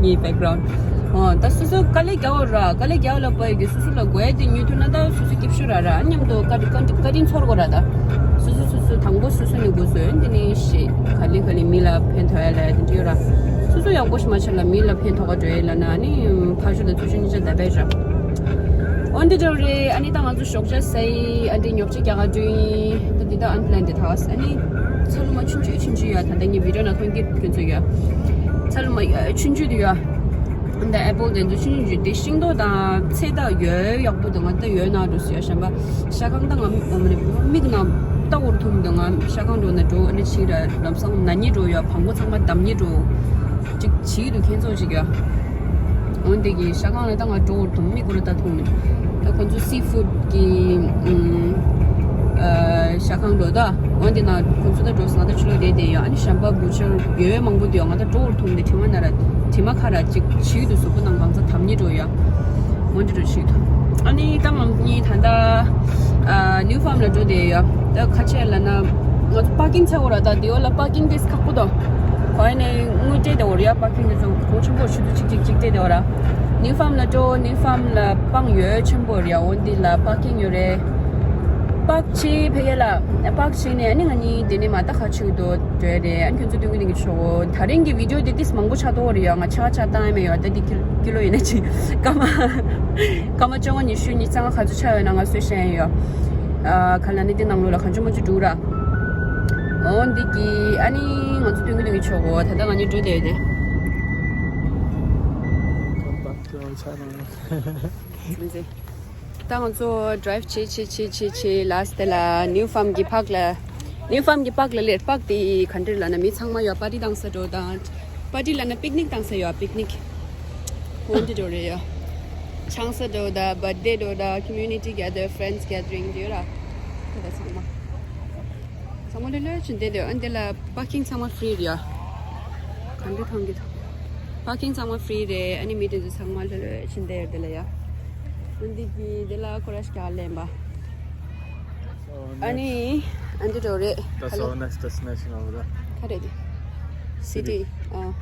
ངའི་བེག་གྷ་རའུན་ཌི། ཨོ་ད་སོ་སོ་དཀའ་ལས་རྒྱག་འོ་ར། དཀའ་ལས་རྒྱག་ལ་པ་ཡི་གི་སོ་སོ་ལ་དགོས་ཡ་དེ་ཉོས་ཐུབ་ན་ད་སོ་སོ་སྐྱིད་ཤོས་ར་ར། མཉམ་དུ་བཀའ་དྲིན་བཀའ་དྲིན་བཀའ་དྲིན་ཚོར་དགོས་ར། ད་སོ་སོ་སོ་སོ་དང་པོ་སོ་སོ་ནས་དགོས་སོ། འདི་ནས་ཤེས་ག་ལེ་ག་ལེ་མི་ལ་ཕན་ཐོགས་ཡ་ལ་ཡ་དེ་འདྲ་ཡོད་ར། སོ་སོ་ཡག་པོ་ཞིག་མ་ཆགས་ལ་མི་ལ་ཕན་ཐོགས་ག་འགྲོ་ཡ་ལ་ན་ནི་ཕར་ཞོག་ད་ཚུར་ཞོག་གཉིས་ཆ་ད་བས་ར། འོ་འདི་འདྲ་རེད། ཨ་ནི་ད་ང་ཚོ་ཞོགས་ཇ་ཟ་ཡི། ཨ་འདི་ཉོག་ཆ་རྒྱག་ག་འགྲོ་ཡིན། ད་འདི་ད་ཨན་པི་ལན་ཌི་ཧའུ་སི། ཨ་ནི་ཚ་ལུ་མ་ཆུང་ཆུང་ཆུང་ཆུང་ཡོད། ད་ལྟ་ངའི་བི་ཌིའོ་ནང་མཐོང་གི་ཁྱོད་ཚོ་ཡོད། ཚ་ལུ་མ་ཡ་ཆུང་ཆུང་དུ་ཡོད། ཨ་ད་ཨེ་པལ་དེ་ཚོ་ཆུང་ཆུང་ཆུང་དེ་ཤིང་ཏོག་དང་ཚལ་དག་ཡོད། ཡག་པོ་འདུག་ང་ད་ཡོད་ན་འགྲོ་སི་ཡ་གཞན་པ་ཤ་ཁང་ད་ང་མིག་ནང་ལྟ་བོར་ཐུམ་འདུག་ང་ཤ་ཁང་འགྲོ་ན་འགྲོ། ཨ་ནི་ཕྱིར་ར་ལམ་སང་ན་ཉེ་འགྲོ་ཡ། བང་པོ་ཚང་མ་བསྡམ་ཉེ་འགྲོ། ཅིག་བྱེད་ཀྱི་འདུག་ཁྱེད་ཚོ་ཅིག་ཡ། འོན་ཏེ་གི་ཤ་ཁང་ལ་ད་ང་འགྲོ་བར་དུ་མིག་གུ་ལ་ད་མཐོང་མི་འདུག་ད་ཁོང་ཚོ་སི་ཕུཌ་གི་ཨམ་ཨ་ཤ་ཁང་འགྲོ་ད། འོན་ཏེ་ན་ཁོང་ཚོ་ད་འགྲོ་སོང་ད་ཕྱི་ལོགས་བསྡད་བསྡད་ཡོད། ཨ་ནི་གཞན་པ་བུ་ཆར་ཡོད་མང་པོ་འདུག་ང་ད་འགྲོ་བར་དུ་འདི་དྲི་མ་ན་ར་དྲི་མ་ཁ་ར་ཅིག་བྱེད་ཀྱི་འདུག་གཟུགས་པོ་ནང་གང་ཚ་དམ་ཉེ་འགྲོ་ཡ། འོན་ཏེ་འགྲོ་བྱེད་ཀྱི་འདུག་ཨ་ནི་ད་ང་གཉིས་ད་ད་ཨ་ནིའུ་ཕརམ་ལ་འགྲོ་བསྡད་ཡོད། ད་ཁ་ཆེ་ལ་ན་ང་ཚོ་པར་ཀིང་ཚ་བོ་ར། ད་དེ་བོ་ལ་པར་ཀིང་དེ་ཁག་པོ་དང་། ཁོ་ཨ་ནི་དངུལ་སྤྲད་དེ་བོ་ར་ཡ། པར་ཀིང་དེ་ཚོ་གོང་ཆེན་པོ་ཞུ་དུ་ཅིག་ཅིག་ཅིག་སྤྲད་དེ་བོ་ར། ནིའུ་ཕརམ་ལ་འགྲོ། ནིའུ་ཕརམ་ལ་པང་ཡོད་ཆེན་པོ་ར་ཡ། འོ་འདི་ལ་པར་ཀིང་ཡོད་རེད། པར་ཀི་བྱས་ཕ་གི་ལ་པར་ཀི་བྱས་ནས་ཨ་ནི་ང་གཉིས་དེ་ནས་མ་ད་ཁ་ཆུ་དོ་འགྲོ་རེད། ཨ་ནི་ཁྱོད་ཚོ་སྟོན་གི་ནི་གི་ཆོག་གོ། ད་རིང་གི་བི་ཌིའོ་དེ་ཏིས་མང་པོ་ཆགས་ཏོ་ར་ཡ། ང་ཆ་ཆ་བཏང་ཡ་མེད་ཡ། ད་དེ་ཀི་ཀི་ལོ་ཡིན་ན་ཅི་སྐར་མ་སྐར་མ་བཅོ་ལྔ་ཉི་ཤུ་ཉི་ཤུ་རྩ་ལྔ་ག་ཚོད་ཆགས་ཡོད་ན་ང་གསོས་བཤད་ཡ་ཡོད། ཨ་ག་ལ་ནི་དེ་ནང་ལོགས་ལ་གང་བྱུང་མང་བྱུང་འགྲོ་ར། འོ་འདི་གི་ཨ་ནི་ང་ཚོ་སྟོན་གི་སྟོན་གི་ཆོག་གོ། ད་ལྟ་ང་གཉིས་འགྲོ་བསྡད་ཡོད་དེ། ད་ང་ཚོ་ཌ་རའིབ་བྱེད་བྱེད་བྱེད་བྱེད་བྱེད་ལ་སྟེ་ལ་ནིའུ་ཕརམ་གི་ཕག་ལ། ནིའུ་ཕརམ་གི་ཕག་ལ་ལེར་ཕག་དེ་ག་འདྲ་ལ་ན་མི་ཚང་མ་ཡོད། པར་ཊི་བཏང་ས་འགྲོ་དང་། པར་ཊི་ལ་ན་པིག་ནིག་བཏང་ས་ཡོད། པིག་ནིག་འོ་འདི་འགྲོ་རེད་ཡ། ཆང་ས་འགྲོ་ད། བར་ཐི་ཌེ་འགྲོ་ད། ཀོ་མིའུ་ནི་ཊི་གེ་དར། ཕི་རེན་ཌི་གེ་དར་རིང་འདི་ཡོད་ར། ད་ད་ཚང་མ་ཚང་མ་ལྷོད་ལྷོད་བྱས་བསྡད་འདུག་ཨ་འདི་ལ་པར་ཀིང་ཚང་མ་ཕི་རི་རེད་ཡ། ག་འདྲ་མཐོང་གི་འདུག་པར་ཀིང་ཚང་མ་ཕི་རི་རེད། ཨ་ནི་མི་དེ་ཚོ་ཚང་མ་ལྷོད་ལྷོད་བྱས་བསྡད་ཡོད་དེ་ལ་ཡ། ཨ་འདི་གི་དེ་ལ་ཁོ་ར་ཤ་ལེན་པ། ཨ་ནི་ཨ་འདི་འགྲོ་རེད། That's our next destination over there. ག་རེད་དེ། སི་ཊི། ཨ།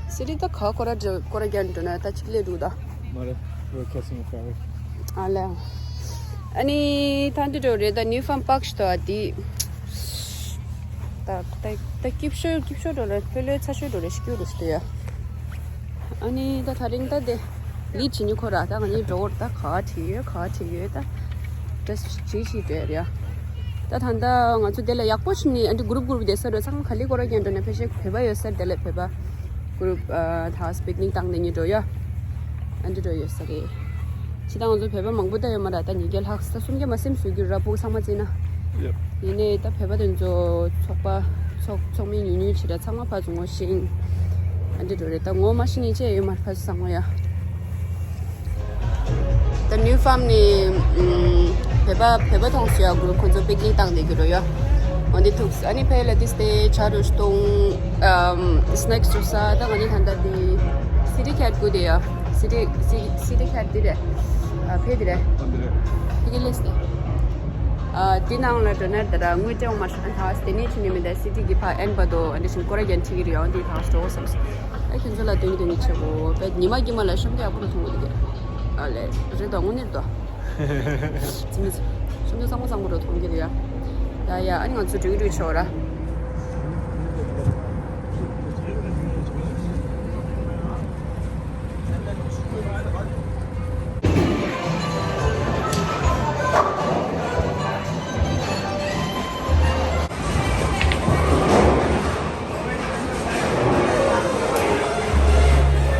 སི་ཊི་ད་ག་སྐོར་ར་སྐོར་ར་རྒྱག་འགྲོ་ན་ད་གཅིག་ལས་འདུག་ད། མ་རེད། We're catching a ferry. ཨ་ལས། ཨ་ནི་ད་འདི་འགྲོ་རེད། ད་ནིའུ་ཕམ་པག་ཞིག་ཏོ་ཨ་དི། ད་ད་ད་སྐྱིབ་ཤོད་སྐྱིབ་ཤོད་འགྲོ་རེད། ལྷོད་ལྷོད་ཚ་ཤོད་འགྲོ་རེད། སྐྱིབ་རུ་སྟེ་ཡ། ཨ་ནི་ད་ད་རིང་ད་དེ་ལི་བྱེད་ཉི་ཁོ་ར་ད་ང་གཉིས་འགྲོ་བར་ད་ག་བྲིས་ཡོད་ག་བྲིས་ཡོད་ད། ད་ཅི་ཅི་འགྲོ་ཡ། ད་ད་ད་ང་ཚོ་དེ་ལ་ཡག་པོ་ཞིག་ནི་ཨ་འདི་གུ་རུབ་གུ་རུབ་བསྡད་ས་རེད། ཚང་མ་ག་ལེ་སྐོར་ར་རྒྱག་འགྲོ་ན་ཕལ་ཆེར་བོད་པ་ཡོད་ས་རེད། དེ་ལ་བོད་པ་གུ་རུབ་ཨ་ད་པིག་ནིག་བཏང་ནས་ཉི་འགྲོ་ཡ། ཨ་འདི་འགྲོ་ཡོད་ས་རེད། ཅི་ད་ང་ཚོ་བོད་པ་མང་པོ་ད་ཡོད་མ་ར། ད་ཉིས་བརྒྱ་ལྷག་ས་སུམ་བརྒྱ་མ་ཟིན་བཟོས་རྒྱུ་ར། ཕྲུ་གུ་ཚང་མ་བརྩིས་ན། Yep. ཡིན་ནའི་ད་བོད་པ་དེ་ཚོ་ཚོགས་པ་ཚོགས་ཚོགས་མི་ཉུང་ཉུང་བྱེད་ར། ཚང་མ་ཕར་ཚུར་ངོ་ཤེས་ཨ་འདྲ་འགྲོ་རེད། ད་ངོ་མ་ཤེས་ནི་ཅི་ཡོད་མ་ར། ཕར་ཚུར་ཚང་མ་ཡ། ད་ནིའུ་ཕམ་ནི་ཨམ་བོད་པ་བོད་པ་མཐོང་སོང་ཡ། གུ་རུབ་ཁོང་ཚོ་པིག་ནིག་བཏང་བསྡད་ཀྱི་རེད་ཡ། འོ་འདི་ཐུག་ཨ་ནི་ཕ་གི་ལ་ཏིས་ཏེ་ཇ་རུ་བཏུང་ཨམ་སི་ནེག་སི་འགྲོ་ས། ད་ང་ནི་ད་ལྟ་འདི་སི་ཊི་ཁེཊ་སྒུག་བསྡད་ཡ། སི་ཊི་སི་སི་ཊི་ཁེཊ་འདི་རེད། ཨ་ཕ་གི་འདི་རེད། ཨ་འདི་རེད། ཕ་གི་ལས་ཏེ། ཨ་འདི་ནང་ལ་འགྲོ་ན་ད་ལྟ་དངུལ་སྤྲད་མ་ཤག་ཨ་ད་སི་ཊི་ནས་ཕྱིན་ནས་མི་འདའ་སི་ཊི་གི་ཕ་ཨེན་པ་དོ་ཨ་འདི་བཞིན་སྐོར་ར་རྒྱག་འཁྲིད་ཀྱི་རེད་ཡ། འོ་འདི་ད་འགྲོ་བསམ་སོང་། ཨ་ཁྱོད་ཚོ་ལ་སྟོན་གྱི་སྟོན་གྱི་བྱེད་དགོས། པས་ཉི་མ་དཀྱིལ་མ་ལ་ཤོམ་དེ་ཡག་པོ་རུ་མཐོང་གི་འདུག་ཨ་ལས་རེད་དོ། དངོས་གནས་རེད་དོ། ཙི་མི་ཙི། ཤོམ་དེ་གཙང་མ་གཙང་མ་རུ་མཐོང་གི་འདུག་ཡ། ཡ་ཡ། ཨ་ནི་ང་ཚོ་འགྲོ་གི་འགྲོ་ཆོག་ར།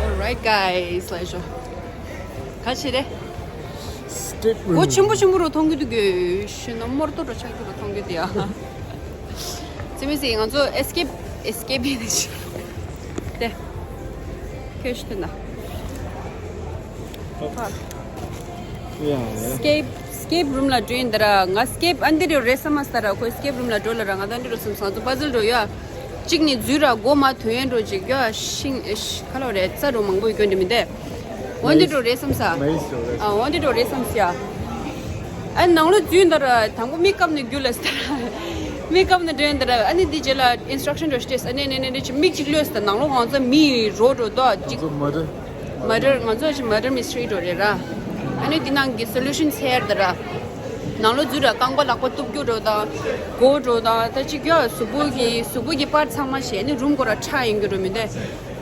Alright guys, ལ་ཤོ། ག་ཆེ་རེད། Escape room. སྒོ་ཆེན་པོ་ཆེན་པོ་རུ་མཐོང་གི་འདུག་གི་ཤི་ན་མོར་ཏོ་རུ་ཆགས་ཀྱི་རུ་མཐོང་གི་འདུག་ཡ། ཙི་མི་ཙི། ང་ཚོ་ཨེ་སི་ཀེབ་ཨེ་སི་ཀེབ་ཡིན་ནི་ཤི། དེ། ཁྱོད་ཤི་ཐུན་ན། Yeah, yeah. Escape escape room ལ་འགྲོ་ཡིན་ད་ར། ང་escape ཨ་འདི་རུ་རེད་བསམ་མ་སྟ་ར། ཁོས་escape room ལ་འགྲོ་ལ་ར། ང་ད་འདི་རུ་སོང་སོང་ཚོ་པ་ཛལ་འགྲོ་ཡ། གཅིག་ནི་འཛུལ་ར་སྒོ་མ་ཐོན་ཡན་འགྲོ་ཅིག་ཡ། ཤིང་ཨེ་ཤི་ཁ་ལོ་རེད། རྩ་རུ་མང་པོ་ཡོད་འགྲོ་མི་འདེ། འོན་ཏེ་འགྲོ་རེད་བསམ་ས། མེ་ཡིས་འགྲོ་རེད། ཨ་འོན་ཏེ་འགྲོ་རེད་བསམ་ས་ཡ། ཨ་ནང་ལོ་འཛུལ་ཡིན་ད་ར། དང་པོ་མིག་བཀབ་ནས་རྒྱུ་ལ་སྟ་ར། མིག་བཀབ་ནས་འགྲོ་ཡིན་ད་ར། ཨ་ནི་འདི་རྗེས་ལ་instruction འགྲོ་ཤི་ཏེ་ཨ་ནི་ནི་ནི་ནི་ཅི་མིག་ཅིག་ལོས་སྟ། ནང་ལོ་ང་ཚོ་མི་རོ་འགྲོ་དོ་ཅིག་ང་ཚོ་མ་རེད། Murder ང་ཚོ་ཅི་murder mystery འགྲོ་རེད་ར། ཨ་ནི་འདི་ནང་གི་solution འཚོལ་ཡར་ད་ར། ནང་ལོ་འཛུལ་ར་རྐང་པ་ལག་པ་གཏུབ་རྒྱུ་འགྲོ་དང་། མགོ་འགྲོ་དང་། ད་ཅི་གྱོ་གཟུགས་པོ་གི་གཟུགས་པོ་གི་པར་ཚང་མ་ཞེས་ནི་རུམ་སྐོར་ར་ཁྲག་ཡིན་རྒྱུ་འགྲོ་མི་འདེ།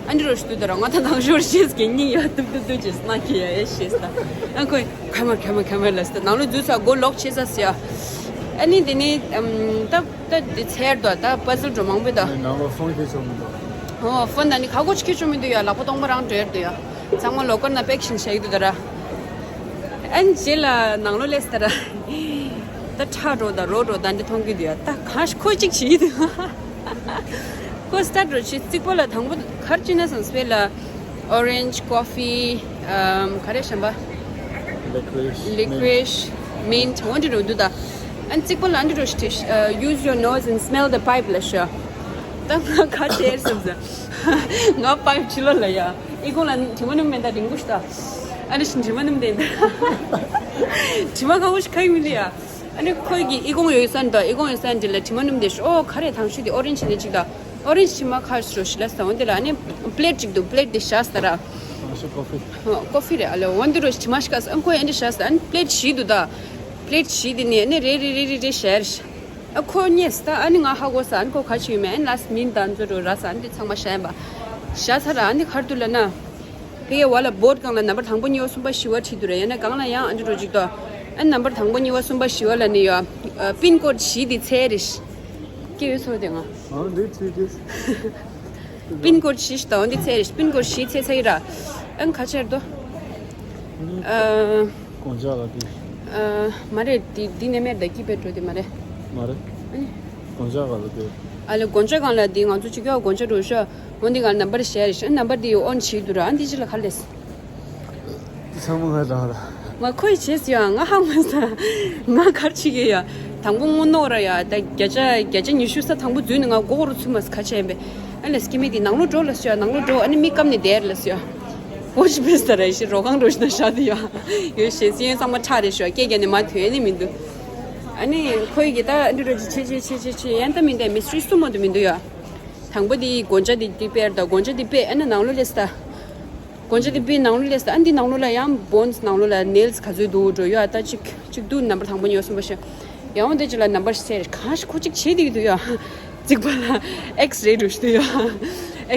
ཨ་འདི་རོ་ཞུ་དུ་ད་ར་ང་ད་ནང་ཞོར་ཤེས་གི་སྙིང་ཡ་གཏུབ་གཏུབ་གཏུབ་ཅེས་སྣང་གི་ཡ་ཨེ་ཤེས་ད། ཨ་ཁོས་ཁ་མ་ཁ་མ་ཁ་མ་ལ་སྟ་ནང་ལོ་འཛུལ་ས་མགོ་ལོག་བྱེད་ས་སི་ཡ། ཨ་ནི་དེ་ནི་ད་ད་དེ་འཚོལ་ཡར་དོ། ད་puzzle འགྲོ་མང་པོ་ད། ནང་ལོ་ཕོན་ཁྱེར་ཆོག་མི་འདུག་ཨོ་ཕོན་ད་ནི་ཁ་སྒོ་ཅིག་ཁྱེར་ཆོག་མི་འདུག་ཡ། ལག་པ་སྟོང་པ་རང་འགྲོ་ཡར་འདུག་ཡ། ཚང་མ་ལོ་ཀར་ན་པེག་ཤིང་བྱེད་ཀྱི་འདུག་ད་ར། ཨན་རྗེས་ལ་ནང་ལོ་སླེབས་ད་ར། ད་ཁྲག་འགྲོ་ད་རོ་འགྲོ་ད་འདི་མཐོང་གི་འདུག་ཡ། ད་གང་ཤ་ཁོ་གཅིག་བྱེད་ཀྱི་འདུག་ཁོ་སི་ཊར་འགྲོ་བྱེད་རྩིག་པ་ལ་དང་པོ་གར་ཅི་ན་སང་སྤེ་ལ་orange coffee ཨམ་ག་རེ་གཞན་པ། Licorice, licorice, mint འོ་འདི་འགྲོ་འདུག་ད། ཨན་རྩིག་པ་ལ་འདི་འགྲོ་ཤི་ཏེ་ཨ། Use your nose and smell the pipe ལ་ཤོ། ད་ང་ག་དེར་སོང་ཟེར། ང་པའིབ་ཕྱི་ལོགས་ལ་ཡ། ཨི་ཁུང་ལ་དྲི་མ་སྣུམ་མེད་ད་རིང་པོ་ཞིག་ད། ཨ་ནི་ཞིང་དྲི་མ་སྣུམ་དེ་ད། དྲི་མ་ཁ་བོ་ཞིག་ཁ་ཡིན་མི་འདི་ཡ། ཨ་ནི་ཁོས་ཀྱི་ཨི་ཁུང་ཡོད་ས་འདི་ད་ཨི་ཁུང་ཡོད་ས་འདི་ལ་དྲི་མ་སྣུམ་དེ་ཤོ། ཨོ་ག་རེ་ཐང་ཤུ་དེ་ཨོ་རེན་ཇི་ནི་ཅིག་ད། ཨོ་རེན་ཇི་དྲི་མ་ཁ་ཤོ་ཞིག་ལ་ས་འོན་དེ་ལ་ཨ་ནི་པི་ལེཊ་ཅིག་འདུག་པི་ལེཊ་དེ་བཞག་ས་ར། ཨ་ཤོ་ཀོ་ཧྥི། ཨོ་ཀོ་ཧྥི་རེད། ཨ་ལེ་འོན་དེ་རོ་དྲི་མ་ཤ་ཀ་ས་ཨ་ཁོས་ཨ་འདི་བཞག་ས་ཨ་ནི་པི་ལེཊ་བཞི་འདུག་ད། པི་ལེཊ་བཞི་དེ་ནི་ཨ་ནི་རེ་རེ་རེ་རེ་རེ་བཞག་ཨ་ཁོ་རྙེད་ད། ཨ་ནི་ང་ཧ་གོ་ས་ཨ་ནི་ཁོ་ག་ཅི་ཡོད་མེད་ཨ་ནི་ལ་སི་མིན་ད་ཚོ་འགྲོ་ར་ས་ཨ་ནི་དེ་ཚང་མ་བཤད་པ། བཞག་ཚར་ར་ཨ་ནི་ག་རེ་འདུག་ལབ་ན། ཕ་གི་བ་ལ་བོར་ཌི་སྒང་ལ་ནམ་བར་དང་པོ་གཉིས་པ་གསུམ་པ་བཞི་པ་བྲིས་འདུག་ར། ཡང་ན་སྒང་ལ་ཡང་ཨ་འདྲ་འགྲོ་ཅིག་ཏོ། ཨ་ནི་ནམ་བར་དང་པོ་གཉིས་པ་གསུམ་པ་བཞི་པ་ལ་ནི་ཡོད། པིན་ཀོཌ་བཞི་དེ་འཚོལ་རེ་ཤི། སྐྱེ་ཡོད་ཚོ་དེ་ང་། ཨ་འདི་བྲིས་ཏེ། པིན་ཀོཌ་བཞི་ཞིག་དང་འདི་འཚོལ་རེ་ཤི། པིན་ཀོཌ་བཞི་འཚོལ་ཚར་ཡི་ར། ཨ་ནི་ག་ཆེར་དོ། ཨ། དགོན་ཆ་ལ་དེ། ཨ། མ་རེད། དེ་དེ་ནས་མེད་ད་ཀི་པེ་འགྲོ་དེ་མ་རེད། མ་རེད། ཨ་ནི། དགོན་ཆ་ག་ལ་དེ། ཨ་ལེ་དགོན་ཆ་སྒང་ལ་དེ་ང་ཚོ་ཅིག་ཡོད་དགོན་ཆ་འགྲོ་ཤོ། འོན་ཏེ་ག་ནམ་བར་བཞག་རེ་ཤི། ཨ་ནམ་བར་དེ་ཡོད་ཨོན་བྱེད་འདུག་ར། ཨ་འདི་ཅི་ལ་ག་ལས། ཚང་མ་ང་རང་ར། ང་ཁོའི་བྱས་ཡ་ང་ཧ་མ་ས། ང་གར་ཆི་གེ་ཡ། དང་པོ་ངོ་ནོར་ར་ཡ། ད་བརྒྱ་ཆ་བརྒྱ་ཆ་ཉི་ཤུ་ས་དང་པོ་འཛུལ་ནས་ང་མགོ་སྐོར་ཚུད་མ་ས་ཁ་ཆེན་པས། ཨ་ལས་སྐྱེ་མེད་དེ་ནང་ལོ་འགྲོ་ལ་སོ་ཡ། ནང་ལོ་འགྲོ་ཨ་ནི་མི་སྐམ་ནས་བསྡད་ལ་སོ་ཡ། ཨོ་ཅི་བེས་ད་ར་ཤི་རོ་ཁང་འགྲོ་ཤི་ན་ཤ་དེ་ཡ། ཡོད་ཤེས་སི་ཡན་ཚང་མ་ཁྲག་རེ་ཤོ་སྐད་རྒྱ་ནས་མ་ཐོན་ནི་མི་འདུག་ཨ་ནི་ཁོའི་གི་ད་འདི་རོ་ཅི་ཆེ་ཆེ་ཆེ་ཆེ་ཆེ་ཡན་ད་མི་འདས་མི་སྲིད་སུ་མ་དུ་མི་འདུག་ཡ། དང་པོ་དེ་སྒོ་ལྕགས་དེ་དེ་དཔེར་ད་སྒོ་ལྕགས་དེ་དཔེ་ཨ་ནི་ནང་ལོགས་ལས་ད། སྒོ་ལྕགས་དེ་དཔེ་ནང་ལོགས་ལས་ད་ཨ་འདི་ནང་ལོགས་ལ་ཡང་bones ནང་ལོགས་ལ་nails ག་ཚོད་འདུག་འགྲོ་ཡོད་ཨ། ད་གཅིག་གཅིག་འདུག་number དང་པོ་ཉོ་སོང་པ་ཤ། ཡང་འོ་དེ་གཅིག་ལ་number ཤེར་གང་ཤ་ཁོ་གཅིག་བྱེད་དེ་གི་འདུག་ཡོད། གཅིག་པ་ལ་X-ray འགྲོ་ཤ་འདུག་ཡོད།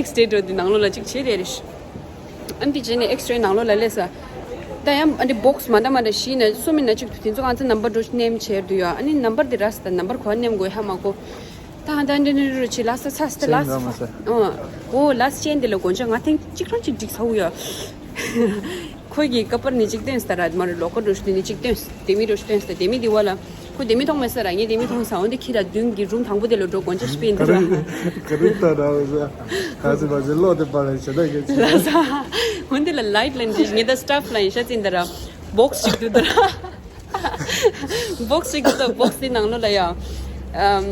X-ray འགྲོ་དེ་ནང་ལོགས་ལ་གཅིག་བྱེད་དེ་རེད་ཤ། ཨ་འདི་བྱས་ནས་X-ray ནང་ལོགས་ལ་སླེབས་ས། ད་ཡང་ཨ་འདི་box མ་འདྲ་མ་འདྲ་བཞི་ནས་གསུམ་ཡིན་ན་གཅིག་ཏུ་དེ་ཚོ་ང་ཚོ་number འགྲོ་ཤ་name བྱེད་འདུག་ཡོད། ཨ་ནི་number དེ་རག་ས་ད་number གོ་name དགོས་ཧ་མ་གོ། ད་ཧ་ད་འདི་འདི་འདི་རུ་ཆི་ལ་ས་ས་ས་ལ་ས་ས་ཨོ་ཨོ་ལ་ས་ཅན་འདི་ལ་གོན་ཆ་ང་ཐེངས་གཅིག་རང་གཅིག་འགྲིག་ཚ་བོ་ཡོད། ཁོས་ཀྱི་ཀ་པར་ནི་གཅིག་སྟོན་ས་ར་མ་རུ་ལོ་ཀ་རུ་ཤུ་ནི་གཅིག་སྟོན་ས་དེ་མི་རུ་ཤུ་སྟོན་ས་དེ་མི་འདི་བ་ལ་ཁོ་དེ་མི་མཐོང་མེད་ས་ར་ངས་དེ་མི་མཐོང་ས་འོན་ཏེ་ཁྱི་ར་མདུན་གྱི་རུམ་དང་པོ་དེ་ལ་འགྲོ་གོན་ཆ་ཤི་པིན་འདི་ར། ག་རེ་ལྟ་ར་བ་ས་ག་ཚི་བ་ཚི་ལོ་དེ་པ་ལ་ཞེ་ད་གེ་ཚི་ལ་ས་འོན་ཏེ་ལ་light ལ་འདི་ངས་ད་staff ལ་ཡིན་ཤ་ཚིན་འདི་ར་box ཞིག་འདུག་འདི་ར། box ཞིག་འདུག box དེ་ནང་ལོགས་ལ་ཡ། ཨམ་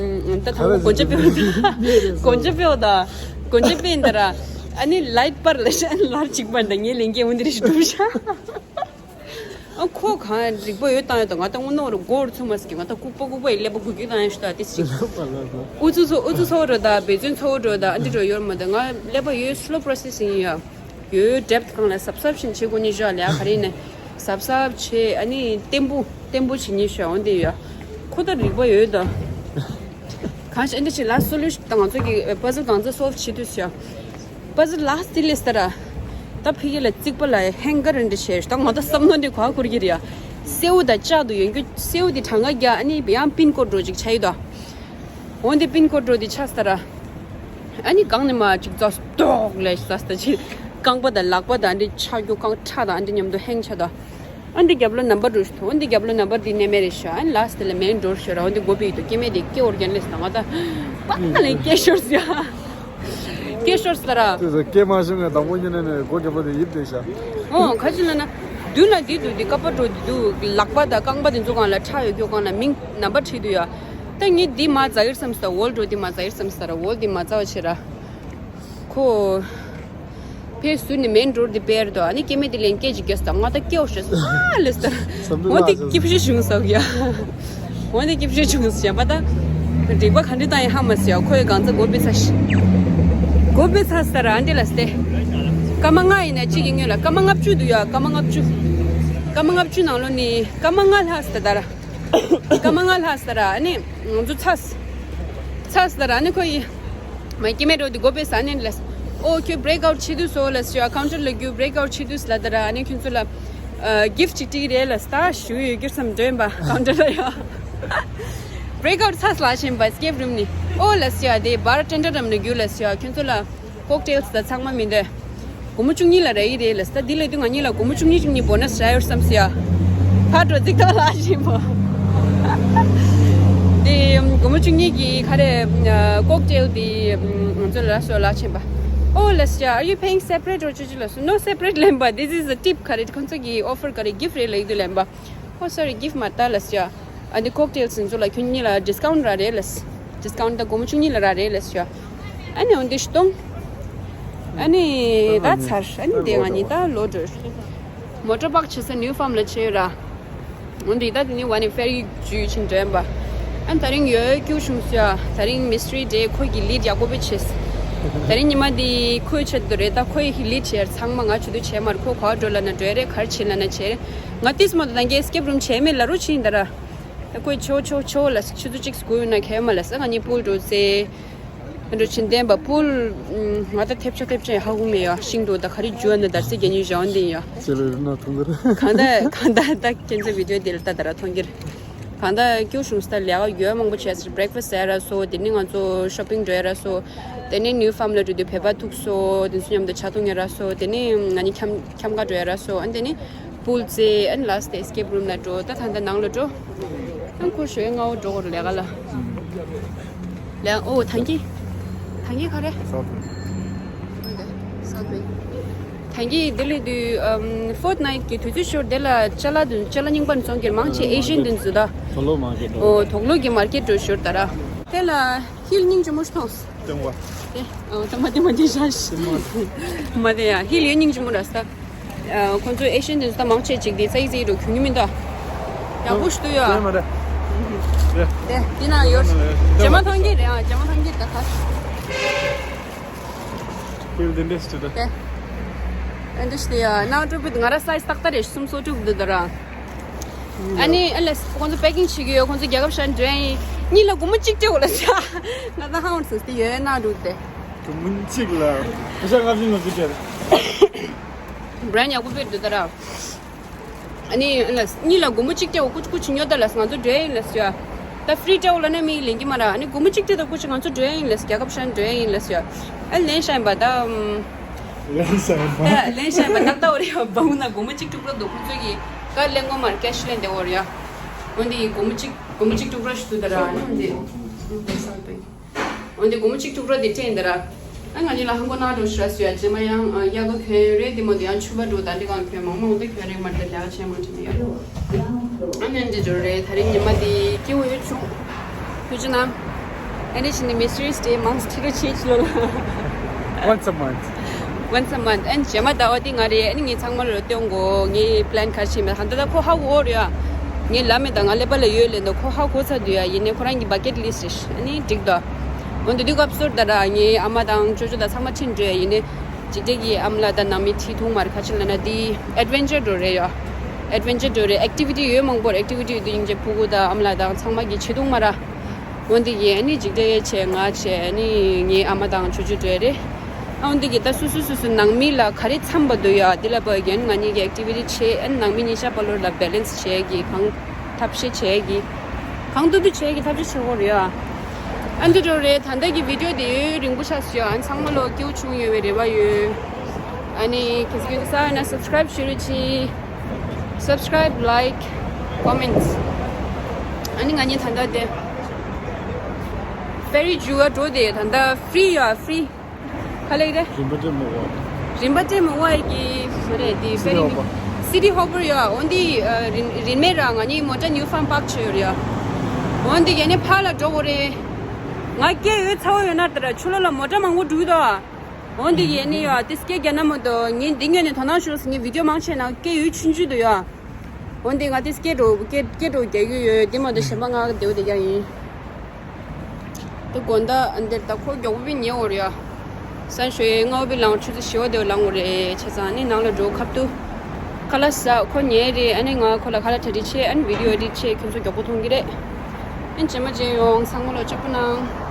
ད་ཐང་གོན་ཆ་སྤེལ་བ་ད། གོན་ཆ་སྤེལ་བ་ད། གོན་ཆ་སྤེལ་འདི་ར། ཨ་ནི་light པར་ལ་ཤ་ལར་གཅིག་པར་འདི་ངའི་ལེན་གྱི་འོན་ཏེ་རེ་ཞིག་འགྲུབ་ཤ། ཨ་ཁོ་གང་རིག་པ་ཡོད་བཏང་ཡོད་དང་ང་ད་དངོས་གནས་རུ་སྒོར་ཚུགས་མ་སྲིད་ཀྱི་ང་ད་ལྐུགས་པ་ལྐུགས་པ་ཡི་ཀླད་པ་འགུལ་སྐྱོད་བཏང་ཡོད་ཤི་ད་ཏི་སི་ཅིག་ཨུ་ཚུགས་ཚོ་ཨུ་ཚུགས་ཚོ་རོ་ད་འབད་བརྩོན་ཚོ་རོ་ད་ཨ་འདི་རོ་ཡོད་མ་ད་ང་ཀླད་པ་ཡོད་slow processing ཡ། ཡོད་depth གང་ལ་གཟབ་གཟབ་ཞིག་བྱེད་དགོས་ནི་ཤོག་ལ་ཡ་ག་རེ་ནས་གཟབ་གཟབ་བྱེད་ཨ་ནི་བརྟན་པོ་བརྟན་པོ་བྱེད་ཉེ་ཤོག་འོན་ཏེ་ཡོད་ཁོ་ད་རིག་པ་ཡོད་ད། གང་ཞིག་ཨ་འདི་ཞིག་ལ་solution ད་ང་ཚོ་གི་puzzle གང་ཚོ་solve བྱེད་དུས་ཤོག puzzle last དེ་ལས་ལྟར་ད་ཕི་གི་ལ་རྩིག་པ་ལ་hanger འདྲ་བྱས་ད་ང་ད་བསམ་མནོ་འདི་གོ་ཁུར་གི་རེད་ཡ། སེའུ་ད་ལྕག་ཏུ་ཡོད་རྒྱུ་སེའུ་འདི་གྲངས་ཀ་རྒྱ་ཨ་ནི་ཡང་pin code འགྲོ་ཅིག་ཆ་ཡི་ད། འོན་ཏེ་pin code འགྲོ་འདི་ཆ་ས་ར། ཨ་ནི་གང་ནས་མ་ཅིག་རྩ་སྟོག་ལས་ས་ས་ཅི། རྐང་པ་དང་ལག་པ་དང་འདི་ཆག་རྒྱུ་རྐང་ཁྲག་དང་འདི་མཉམ་དུ་ཧེང་ཆ་དང་། ཨ་འདི་རྒྱབ་ལོ་number འགྲོ་ཞུ་ཐོ་འདི་རྒྱབ་ལོ་number འདི་ནས་མེ་རེ་ཤ་ཨ་ནི་last དེ་ལ་main door ཤོར་ར་འོན་ཏེ་སྒོ་པི་ཡི་དུ་སྐྱེ་མེད་དེ་སྐྱེ་འོར་རྒྱན་ལས་ས་ང་ད་པ་ལ་སྐྱེ་ཤོར་ཟ། སྐྱེ་ཤོར་ས་ར། དེ་ཚོ་སྐྱེ་མ་བྱུང་ངས་དང་པོ་ཉིད་ནས་ནས་སྒོ་རྒྱབ་ལོ་དེ་ཡིབ་བསྡད་ཤ། ཨོ་ཁ་ཅི་ལ་ན། མདུན་ལ་འདི་འདུག་འདི་ཀ་པ་འགྲོ་འདི་འདུག་ལག་པ་དང་རྐང་པ་དེ་ཚོ་གང་ལ་ཁྲག་ཡོད་རྒྱུ་གང་ལ་མིང་number བྲིས་འདུག་ཡ། ད་ངས་འདི་མ་ཛ་ཡིར་བསམ་ས་wall འགྲོ་འདི་མ་ཛ་ཡིར་བསམ་ས་ར་wall འདི་མ་ཛ་བ་ཆེ་ར། ཁོ། ཕེ་སུ་ནི་main door འདི་པེར་དོ་ཨ་ནི་སྐྱེ་མེད་འདི་ལན་སྐད་ཅིག་རྒྱས་ད་ང་ད་སྐྱེ་འོ་ཤེས་ཨ་ལེས་ད། འོ་འདི་སྐྱིབ་ཤི་བྱུང་ས་ཡ། འོ་འདི་སྐྱིབ་ཤི་བྱུང་ས་ཡ་པ་ད། སྒྲིག་པ་ག་འདྲི་ད་ཡིན་ཧ་མ་སི་ཡ་ཁོ་ཡི་གང་ཚ་སྒོ་པེ་ཚ་ཤི། སྒོ་པེ་ཚ་ས་ར་ཨ་འདི་ལ་སྟེ། སྐར་མ་ལྔ་ཡིན་ན་གཅིག་གི་སྔོན་ལ་སྐར་མ་ལྔ་བཅུ་འདུག་ཡ་སྐར་མ་ལྔ་བཅུ། སྐར་མ་ལྔ་བཅུ་ནང་ལོ་ནི་སྐར་མ་ལྔ་ལྷག་སྟེ་ད་ར། སྐར་མ་ལྔ་ལྷག་ས་ར་ཨ་ནི་ང་ཚོ་ཚ་ས། ཚ་ས་ར་ཨ་ནི་ཁོ་ཡི་མ་སྐྱེ་མེད་འགྲོ་དུ་སྒོ་པེ་ས་ནི་ལས། ཨོ་ཁྱོད་break out བྱེད་དུས་སོ་ལས་ཡ་counter ལ་རྒྱུ་break out བྱེད་དུས་ལ་ད་ར་ཨ་ནི་ཁྱོད་ཚོ་ལ་gift ཅིག་སྤྲད་ཀྱི་རེད་ལས་ད་ཞུ་ཡོད་རྒྱུ་བསམ་འདོན་པ་counter ལ་ཡ། break out ཚ་ས་ལ་ཕྱིན་པ་escape room ནི་ཨོ་ལས་ཡ་དེ་bartender རམ་ནི་རྒྱུ་ལས་ཡ་ཁྱོད་ཚོ་ལ། cocktails ད་ཚང་མ་མི་འདྲ། སྒོར་མོ་བཅུ་གཉིས་ལ་རག་གི་རེད་ལ་ས་འདི་ལས་དུས་ང་གཉིས་ལ་སྒོར་མོ་བཅུ་གཉིས་བཅུ་གཉིས་bonus རག་ཡོད་བསམ་སི་ཡ། ཕར་འགྲོ་ཚིག་ཐོག་ལ་ཞིག་པོ། དེ་སྒོར་མོ་བཅུ་གཉིས་ཀྱི་ཁ་རེ་cocktail དེ་ང་ཚོ་ལ་སོ་ལ་ཕྱིན་པ། Oh ལ་ས་are you paying separate or ཅི་ཅི་ལ་སོ། No separate ལེན་པ། This is a tip ཁ་རེ་ཁོང་ཚོ་གི་offer ཁ་རེ་gift རེད་ལ་ཡིག་དུ་ལེན་པ། Oh sorry gift མ་ལྟ་ལ་ས། ཨ་ནི་cocktails ཚོ་ལ་ཁྱོད་གཉིས་ལ་discount རག་རེད་ལ། discount ད་སྒོར་མོ་བཅུ་གཉིས་ལ་རག་རེད་ལ་ཤོ། ཨ་ནི་འོན་ཏེ་སྟོང་། ཨ་ནི་ད་ཚར་ཨ་ནི་དེ་ང་གཉིས་ད་ལོ་འགྲོ། motor park བྱེད་ས་new farm ལ་བྱས་ཡོད་ར། འོན་ཏེ་ད་དེ་ནི་one ferry བརྒྱུད་ཕྱིན་འགྲོ་ཡིན་པ། ཨ་ནི་ད་རིང་ཡོད་སྐྱུག་བྱུང་ཤོ། ད་རིང་mystery day ཁོ་གི་lead ཡག་པོ་བྱས། ད་རིང་ཉི་མ་འདི་ཁོའི་ཆེད་དུ་རེད་ད་ཁོའི་lead བྱས་ཚང་མ་ང་ཆུ་དུ་བྱས་མར་ཁོ་ག་བ་འགྲོ་ལ་ན་འགྲོ་རེད་གར་བྱེད་ལ་ན་བྱེད་རེད། ང་ཏིས་མ་དུ་ད་གའི་escape room བྱས་མེད་ལ་རུ་ཕྱིན་ད་ར། ད་ཁོས་ཆོ་ཆོ་ཆོ་ལ་ཆུ་ཚོད་གཅིག་སྒུག་ཡོད་ན་ཁེལ་མ་ལ་ས་ང་གཉིས་pool འགྲོ་ཚེ། འགྲོ་ཕྱིན་བསྟན་པ་pool ང་ད་ཐེབས་ཆ་ཐེབས་ཆ་ཡ་ཧ་གོ་མེད་ཡ་ཤིང་འགྲོ་ད་ག་རེ་འཇུ་ཨ་ན་དར་སི་རྒྱ་ཉུལ་བཞག་འདི་ཡ། ཅེ་ལོ་རི་ན་ཐུང་གི་རེད། གང་ད་གང་ད་ད་ཁྱེད་ཚོ་video འདི་ལ་ད་ད་ར་མཐོང་གི་རེད། གང་ད་སྐྱུག་བྱུང་སྟ་ལས་ཀ་ཡོད་མང་པོ་བྱས་breakfast ཟ་ཡ་ར་སོ་དེ་ནི་ང་ཚོ་shopping འགྲོ་ཡ་ར་སོ། དེ་ནི་new farm ལ་འགྲོ་དུས་བོད་པ་ཐུག་སོ་དེ་ཚོ་མཉམ་དུ་ཇ་འཐུང་ཡ་ར་སོ་དེ་ནི་ང་གཉིས་འཁྱམ་འཁྱམ་ག་འགྲོ་ཡ་ར་སོ་ཨ་ནི་དེ་ནི། pool རྩེ་and last day escape room ལ་འགྲོ། ད་ད་ལྟ་ནང་ལ་འགྲོ། ཨང་ཁོ་ཞོའི་སྔ་བོ་འགྲོ་དགོས་ལས་ཀ་ལ། ལས་ཨོ་ཐང་གི། ཐང་གི་ག་རེ། South Wing། ཐང་གི་དེ་ལས་དུས་fortnight གི་དུས་ཚོད་ཤོར་དེ་ལ་ཅ་ལག་དུ་ཅ་ལག་རྙིང་པ་ནས་ཚོང་གིར་མང་ཆེ་Asian དུ་འཛུལ་ད། ཨོ་དོག་ལོ་གི་market འགྲོ་ཤོར་ད་ར། དེ་ལ་hill སྙིང་རྗེ་མོ་ཞིག་མཐོང་། ལྟེང་བ། ཨེ། ཨ། ད་མ་དེ་མ་དེ་ཤ་ཤ། མ་དེ་ཡ། ཧི་ལིའི་སྙིང་རྗེ་མོ་ར་ས། ཨ། ཁོང་ཚོ་ཨེ་ཤན་དེ་ཚོ་ད་མང་ཆེ་ཅིག་དེ་ཚ་ཡི་ཚ་ཡི་འགྲོ་གྱོན་གྱི་མི་འདུག་ཡག་པོ་ཞིག་འདུག་ཡ། དེ་མ་རེད། དེ། དེ་ན་ཡོད། ཇེ་མ་ཐང་གི་རེད་ཨ། ཇེ་མ་ཐང་གི་ད་ཁ། ཁྱེད་འདི་འདྲས་ཞིག་ད། ཨ་འདི་ཞིག་ཡ་ནང་དྲུག་པོ་ང་ར་སའི་ཛི་ཏག་ཏག་རེད། སུམ་སོ་དྲུག་འདུག་ད་ར། ཨ་ནི་ཨ་ལས་ཁོང་ཚོ་པེ་ཀིང་བྱེད་ཀྱི་ཡོད། ཁོང་ཚོ་རྒྱལ་ཁབ་ཤར་འགྲོ་ཡིན། གཉིས་ལ་སྒོར་མོ་གཅིག་སྤྲད་དགོས་ལ་ཤ། ང་ད་ཧང་ཚོ་དེ་ཡོད་ནང་དྲུག་དེ། སྒོར་མོ་གཅིག་ལ་ཕ་ཤ་ལྔ་བཅུ་ལྔ་བཅུ་སྤྲད། བྷི་རན་ཌི་ཡག་པོ་སྤེལ་འདུག་ད་ར། ཨ་ནི་ལ་གཉིས་ལ་སྒོར་མོ་གཅིག་སྤྲད་དགོས། ཀུ་ཅི་ཀུ་ཅི་ཉོ་ད་ལ་ང་ཚོ་འགྲོ་ཡིན་ལ་ཤ། ད་ཕི་རི་སྤྲད་དགོས་ལ་ན་མི་ལེན་གྱི་མ་ར། ཨ་ནི་སྒོར་མོ་གཅིག་སྤྲད་ད་ཀུ་ཅི་ང་ཚོ་འགྲོ་ཡིན་ལ་ཤ། རྒྱལ་ཁབ་ཤར་འགྲོ་ཡིན་ལ་ཤ། ཨ་ལེན་ཤ་ཡིན་པ་ད། ལེན་ཤ་ཡིན་པ། ལེན་ཤ་ཡིན་པ་ཏག་ཏག་འོ་རེད་ཡ། སྦང་ན་སྒོར་མོ་གཅིག་དྲུག་ར་འདུག་ཁོང་ཚོ་གི་ཀར་ལེན་དགོས་མ་ར། ཀེ་ཤི་ལེན་བསྡད་འོ་རེད་ཡ། འོན་ཏེ་སྒོར་མོ་གཅིག་སྒོར་མོ་གཅིག་དྲུག་ར་ཞིག་འདུག་ད་ར། ཨ་ནི་འོན་ཏེ། འོན་ཏེ་སྒོར་མོ་གཅིག་དྲུག་ར་དེ་སྤྲད་ཡིན་ད་ར། ཨ་ང་གཉིས་ལ་ཧང་གོ་ན་འགྲོ་ཤི་ར་སུ་ཡ། རྗེས་མ་ཡང་ཨ་གཡག་གོ་གྱོན་རེད། དེ་མོ་དེ་ཡང་ཕྱུ་པ་འགྲོ་ད་འདི་གང་གྱོན་མང་མང་འོ་དེ་གྱོན་རེད་མ་རེད་ད་ལས་ཀ་བྱེད་མང་བྱེད་ནི་ཡ། ཨ་ནི་འདི་འགྲོ་རེད། ད་རིང་ཉི་མ་དེ་སྐྱིད་པོ་ཡོད་བྱུང་། ཐུགས་རྗེ་གནང་། ཨ་ནི་ཕྱི་ནི་Mysterious Day མང་སུ་ཁྲི་རུ་ཆེ་ཆི་ལོ་ལ། Once a month. Once a month. ཨ་ནི་རྗེས་མ་ཟླ་བ་འདི་ང་རེད། ཨ་ནི་ངས་ཚང་མ་ལ་སྟོན་གོ་ངའི་པི་ལན་ག་རེ་བྱས་མེད་ཧང་ད་ད་ཁོ་ཧ་གོ་རེད་ཡ། ངའི་ལ་མེད་ད་ང་ཀླད་པ་ལ་ཡོད་ལེ་འདུག་ཁོ་ཧ་གོ་ཚར་འདུག་ཡ། ཡིན་ནའི་ཁོ་རང་གི་བ་ཀེཊ་ལིསི་རེད། ཨ་ནི་འགྲིག་འདུག་འོན་ཏེ་དུས་སྐབས་སོར་ད་ར་ངའི་ཨ་མ་དང་ཅོ་ཅོ་དང་ཚང་མ་ཁྲིད་འགྲོ་ཡ། ཡིན་ནའི་འཇིགས་བྲལ་གྱི་ཨ་མ་ལགས་དང་ནང་མི་ཁྲིད་ཐུང་མ་རེད། ག་ཅི་ལ་ན་འདི་ཨེ་ཌི་ཝེན་ཅར་འགྲོ་རེད་ཡ། ཨེ་ཌི་ཝེན་ཅར་འགྲོ་རེད། ཨེག་ཊི་ཝི་ཊི་ཡོད་མང་པོ་རེད། ཨེག་ཊི་ཝི་ཊི་ཡོད་དུས་སྙིང་རྗེ་ཕྲུ་གུ་དང་ཨ་མ་ལགས་དང་ཚང་མ་གི་ཁྲིད་ཐུང་མ་ར། འོན་ཏེ་ཡིན་ཨ་ནི་འཇིགས་བྲལ་བྱས་ང་བྱས་ཨ་ནི་ངའི་ཨ་མ་དང་ཅོ་ཅོ་འགྲོ་ཡ་རེད། ཨ་འོན་ཏེ་གི་ད་སུ་སུ་སུ་སུ་ནང་མི་ལ་ག་རེ་འཚམ་པ་འདུག་ཡ། དེ་ལ་བབ་ཀྱང་ང་གཉིས་ཀྱི་ཨེག་ཊི་ཝི་ཊི་བྱེད། ཨ་ནང་མི་གཉིས་ཆ་པ་ལོར་ལ་བེ་ལེན་སི་བྱེད་ཀྱི་གང་ཐབས་ཤེས་བྱེད་ཀྱི་གང་ཐུབ་ཐུབ་བྱེད་ཀྱི་ཐབས་ཤེས་བྱེད་དགོས་རེད་ཡ། ཨ་འདི་འགྲོ་རེད། ད་ལྟ་གི་བི་ཌི་ཡོ་དེ་ཡོད་རིང་པོ་ཆགས་སོང་ཡ། ཨ་ཚང་མ་ལོ་སྐྱིད་པོ་བྱུང་ཡོད་པའི་རེ་བ་ཡོད། ཨ་ནི་གལ་སྲིད་ཁྱོད་ཚོ་ས་ན་སབ་སི་ཀ་རེབ་བྱེད་རོགས་གྱིས། Subscribe, like, comments. ཨ་ནི་ང་གཉིས་ད་ལྟ་དེ་ཕེ་རི་རྒྱུག་ག་འགྲོ་དེ་ད་ལྟ་ཕི་རི་ཡ། ཕི་རི། ག་ལེ་རེད། རིན་པ་སྤྲད་མི་དགོས། རིན་པ་སྤྲད་མི་དགོས་ཡ་གི་མ་རེད་དེ། ཕེ་རི་སི་ཊི་ཧོ་པར། སི་ཊི་ཧོ་པར་ཡ། འོན་ཏེ་ཨ་རིན་རིན་མེད་ར། ང་གཉིས་མོ་ཊ་ནིའུ་ཕརམ་པག་བྱས་ཡོད་རེད་ཡ། འོན་ཏེ་ཡ་ནི་ཕར་ལ་འགྲོ་དགོས་རེད། ང་སྐད་ཡོད་ཚ་བོ་ཡོད་ན་ད་ར་ཆུ་ལོག་ལ་མོ་ཊ་མང་པོ་འགྲོ་གི་འདུག་འོན་ཏེ་ཡ་ནི་ཡ་དེ་སྐད་རྒྱག་ན་མ་གཏོགས་ངས་འདི་ངོས་ནས་དོ་སྣང་ཞུ་ཟེར་ངས་བི་ཌི་ཡོ་མང་ཆེ་ནང་སྐད་ཡོད་ཆུང་ཆུང་འདུག་ཡ། འོན་ཏེ་ང་དེ་སྐད་འགྲོ་སྐད་སྐད་འགྲོ་རྒྱག་གི་ཡོད། དེ་མ་གཏོགས་གཞན་པ་ང་བདེ་བོ་བདེ་རྒྱག་ཡིན། དེ་དགོང་དག་འདིར་ད་ཁོ་མགྱོགས་པོ་ཉལ་འོ་རེད་ཡ། སང་ཞོགས་སྔ་པོ་ལངས། ཆུ་ཚོད་བཞི་པ་དེ་ལངས་འོ་རེད། བྱས་ཙང་ནི་ནང་ལ་འགྲོ་ཁབ་ཏུ་ཁ་ལག་ཟ། ཁོ་ཉལ་རེད། ཨ་ནི་ང་ཁོ་ལ་ཁ་ལག་གྲ་སྒྲིག་བྱས། ཨ་ནི་བི་ཌི་ཡོ་ཨེ་ཌིཊ་བྱས། ཁྱོད་ཚོ་མགྱོགས་པོ་མཐོང་གི་རེད། ཨ་ནི་རྗེས་མ་མཇལ་ཡོང་། ཚང་མ་ལ་ལྕགས་པོ་གནང་།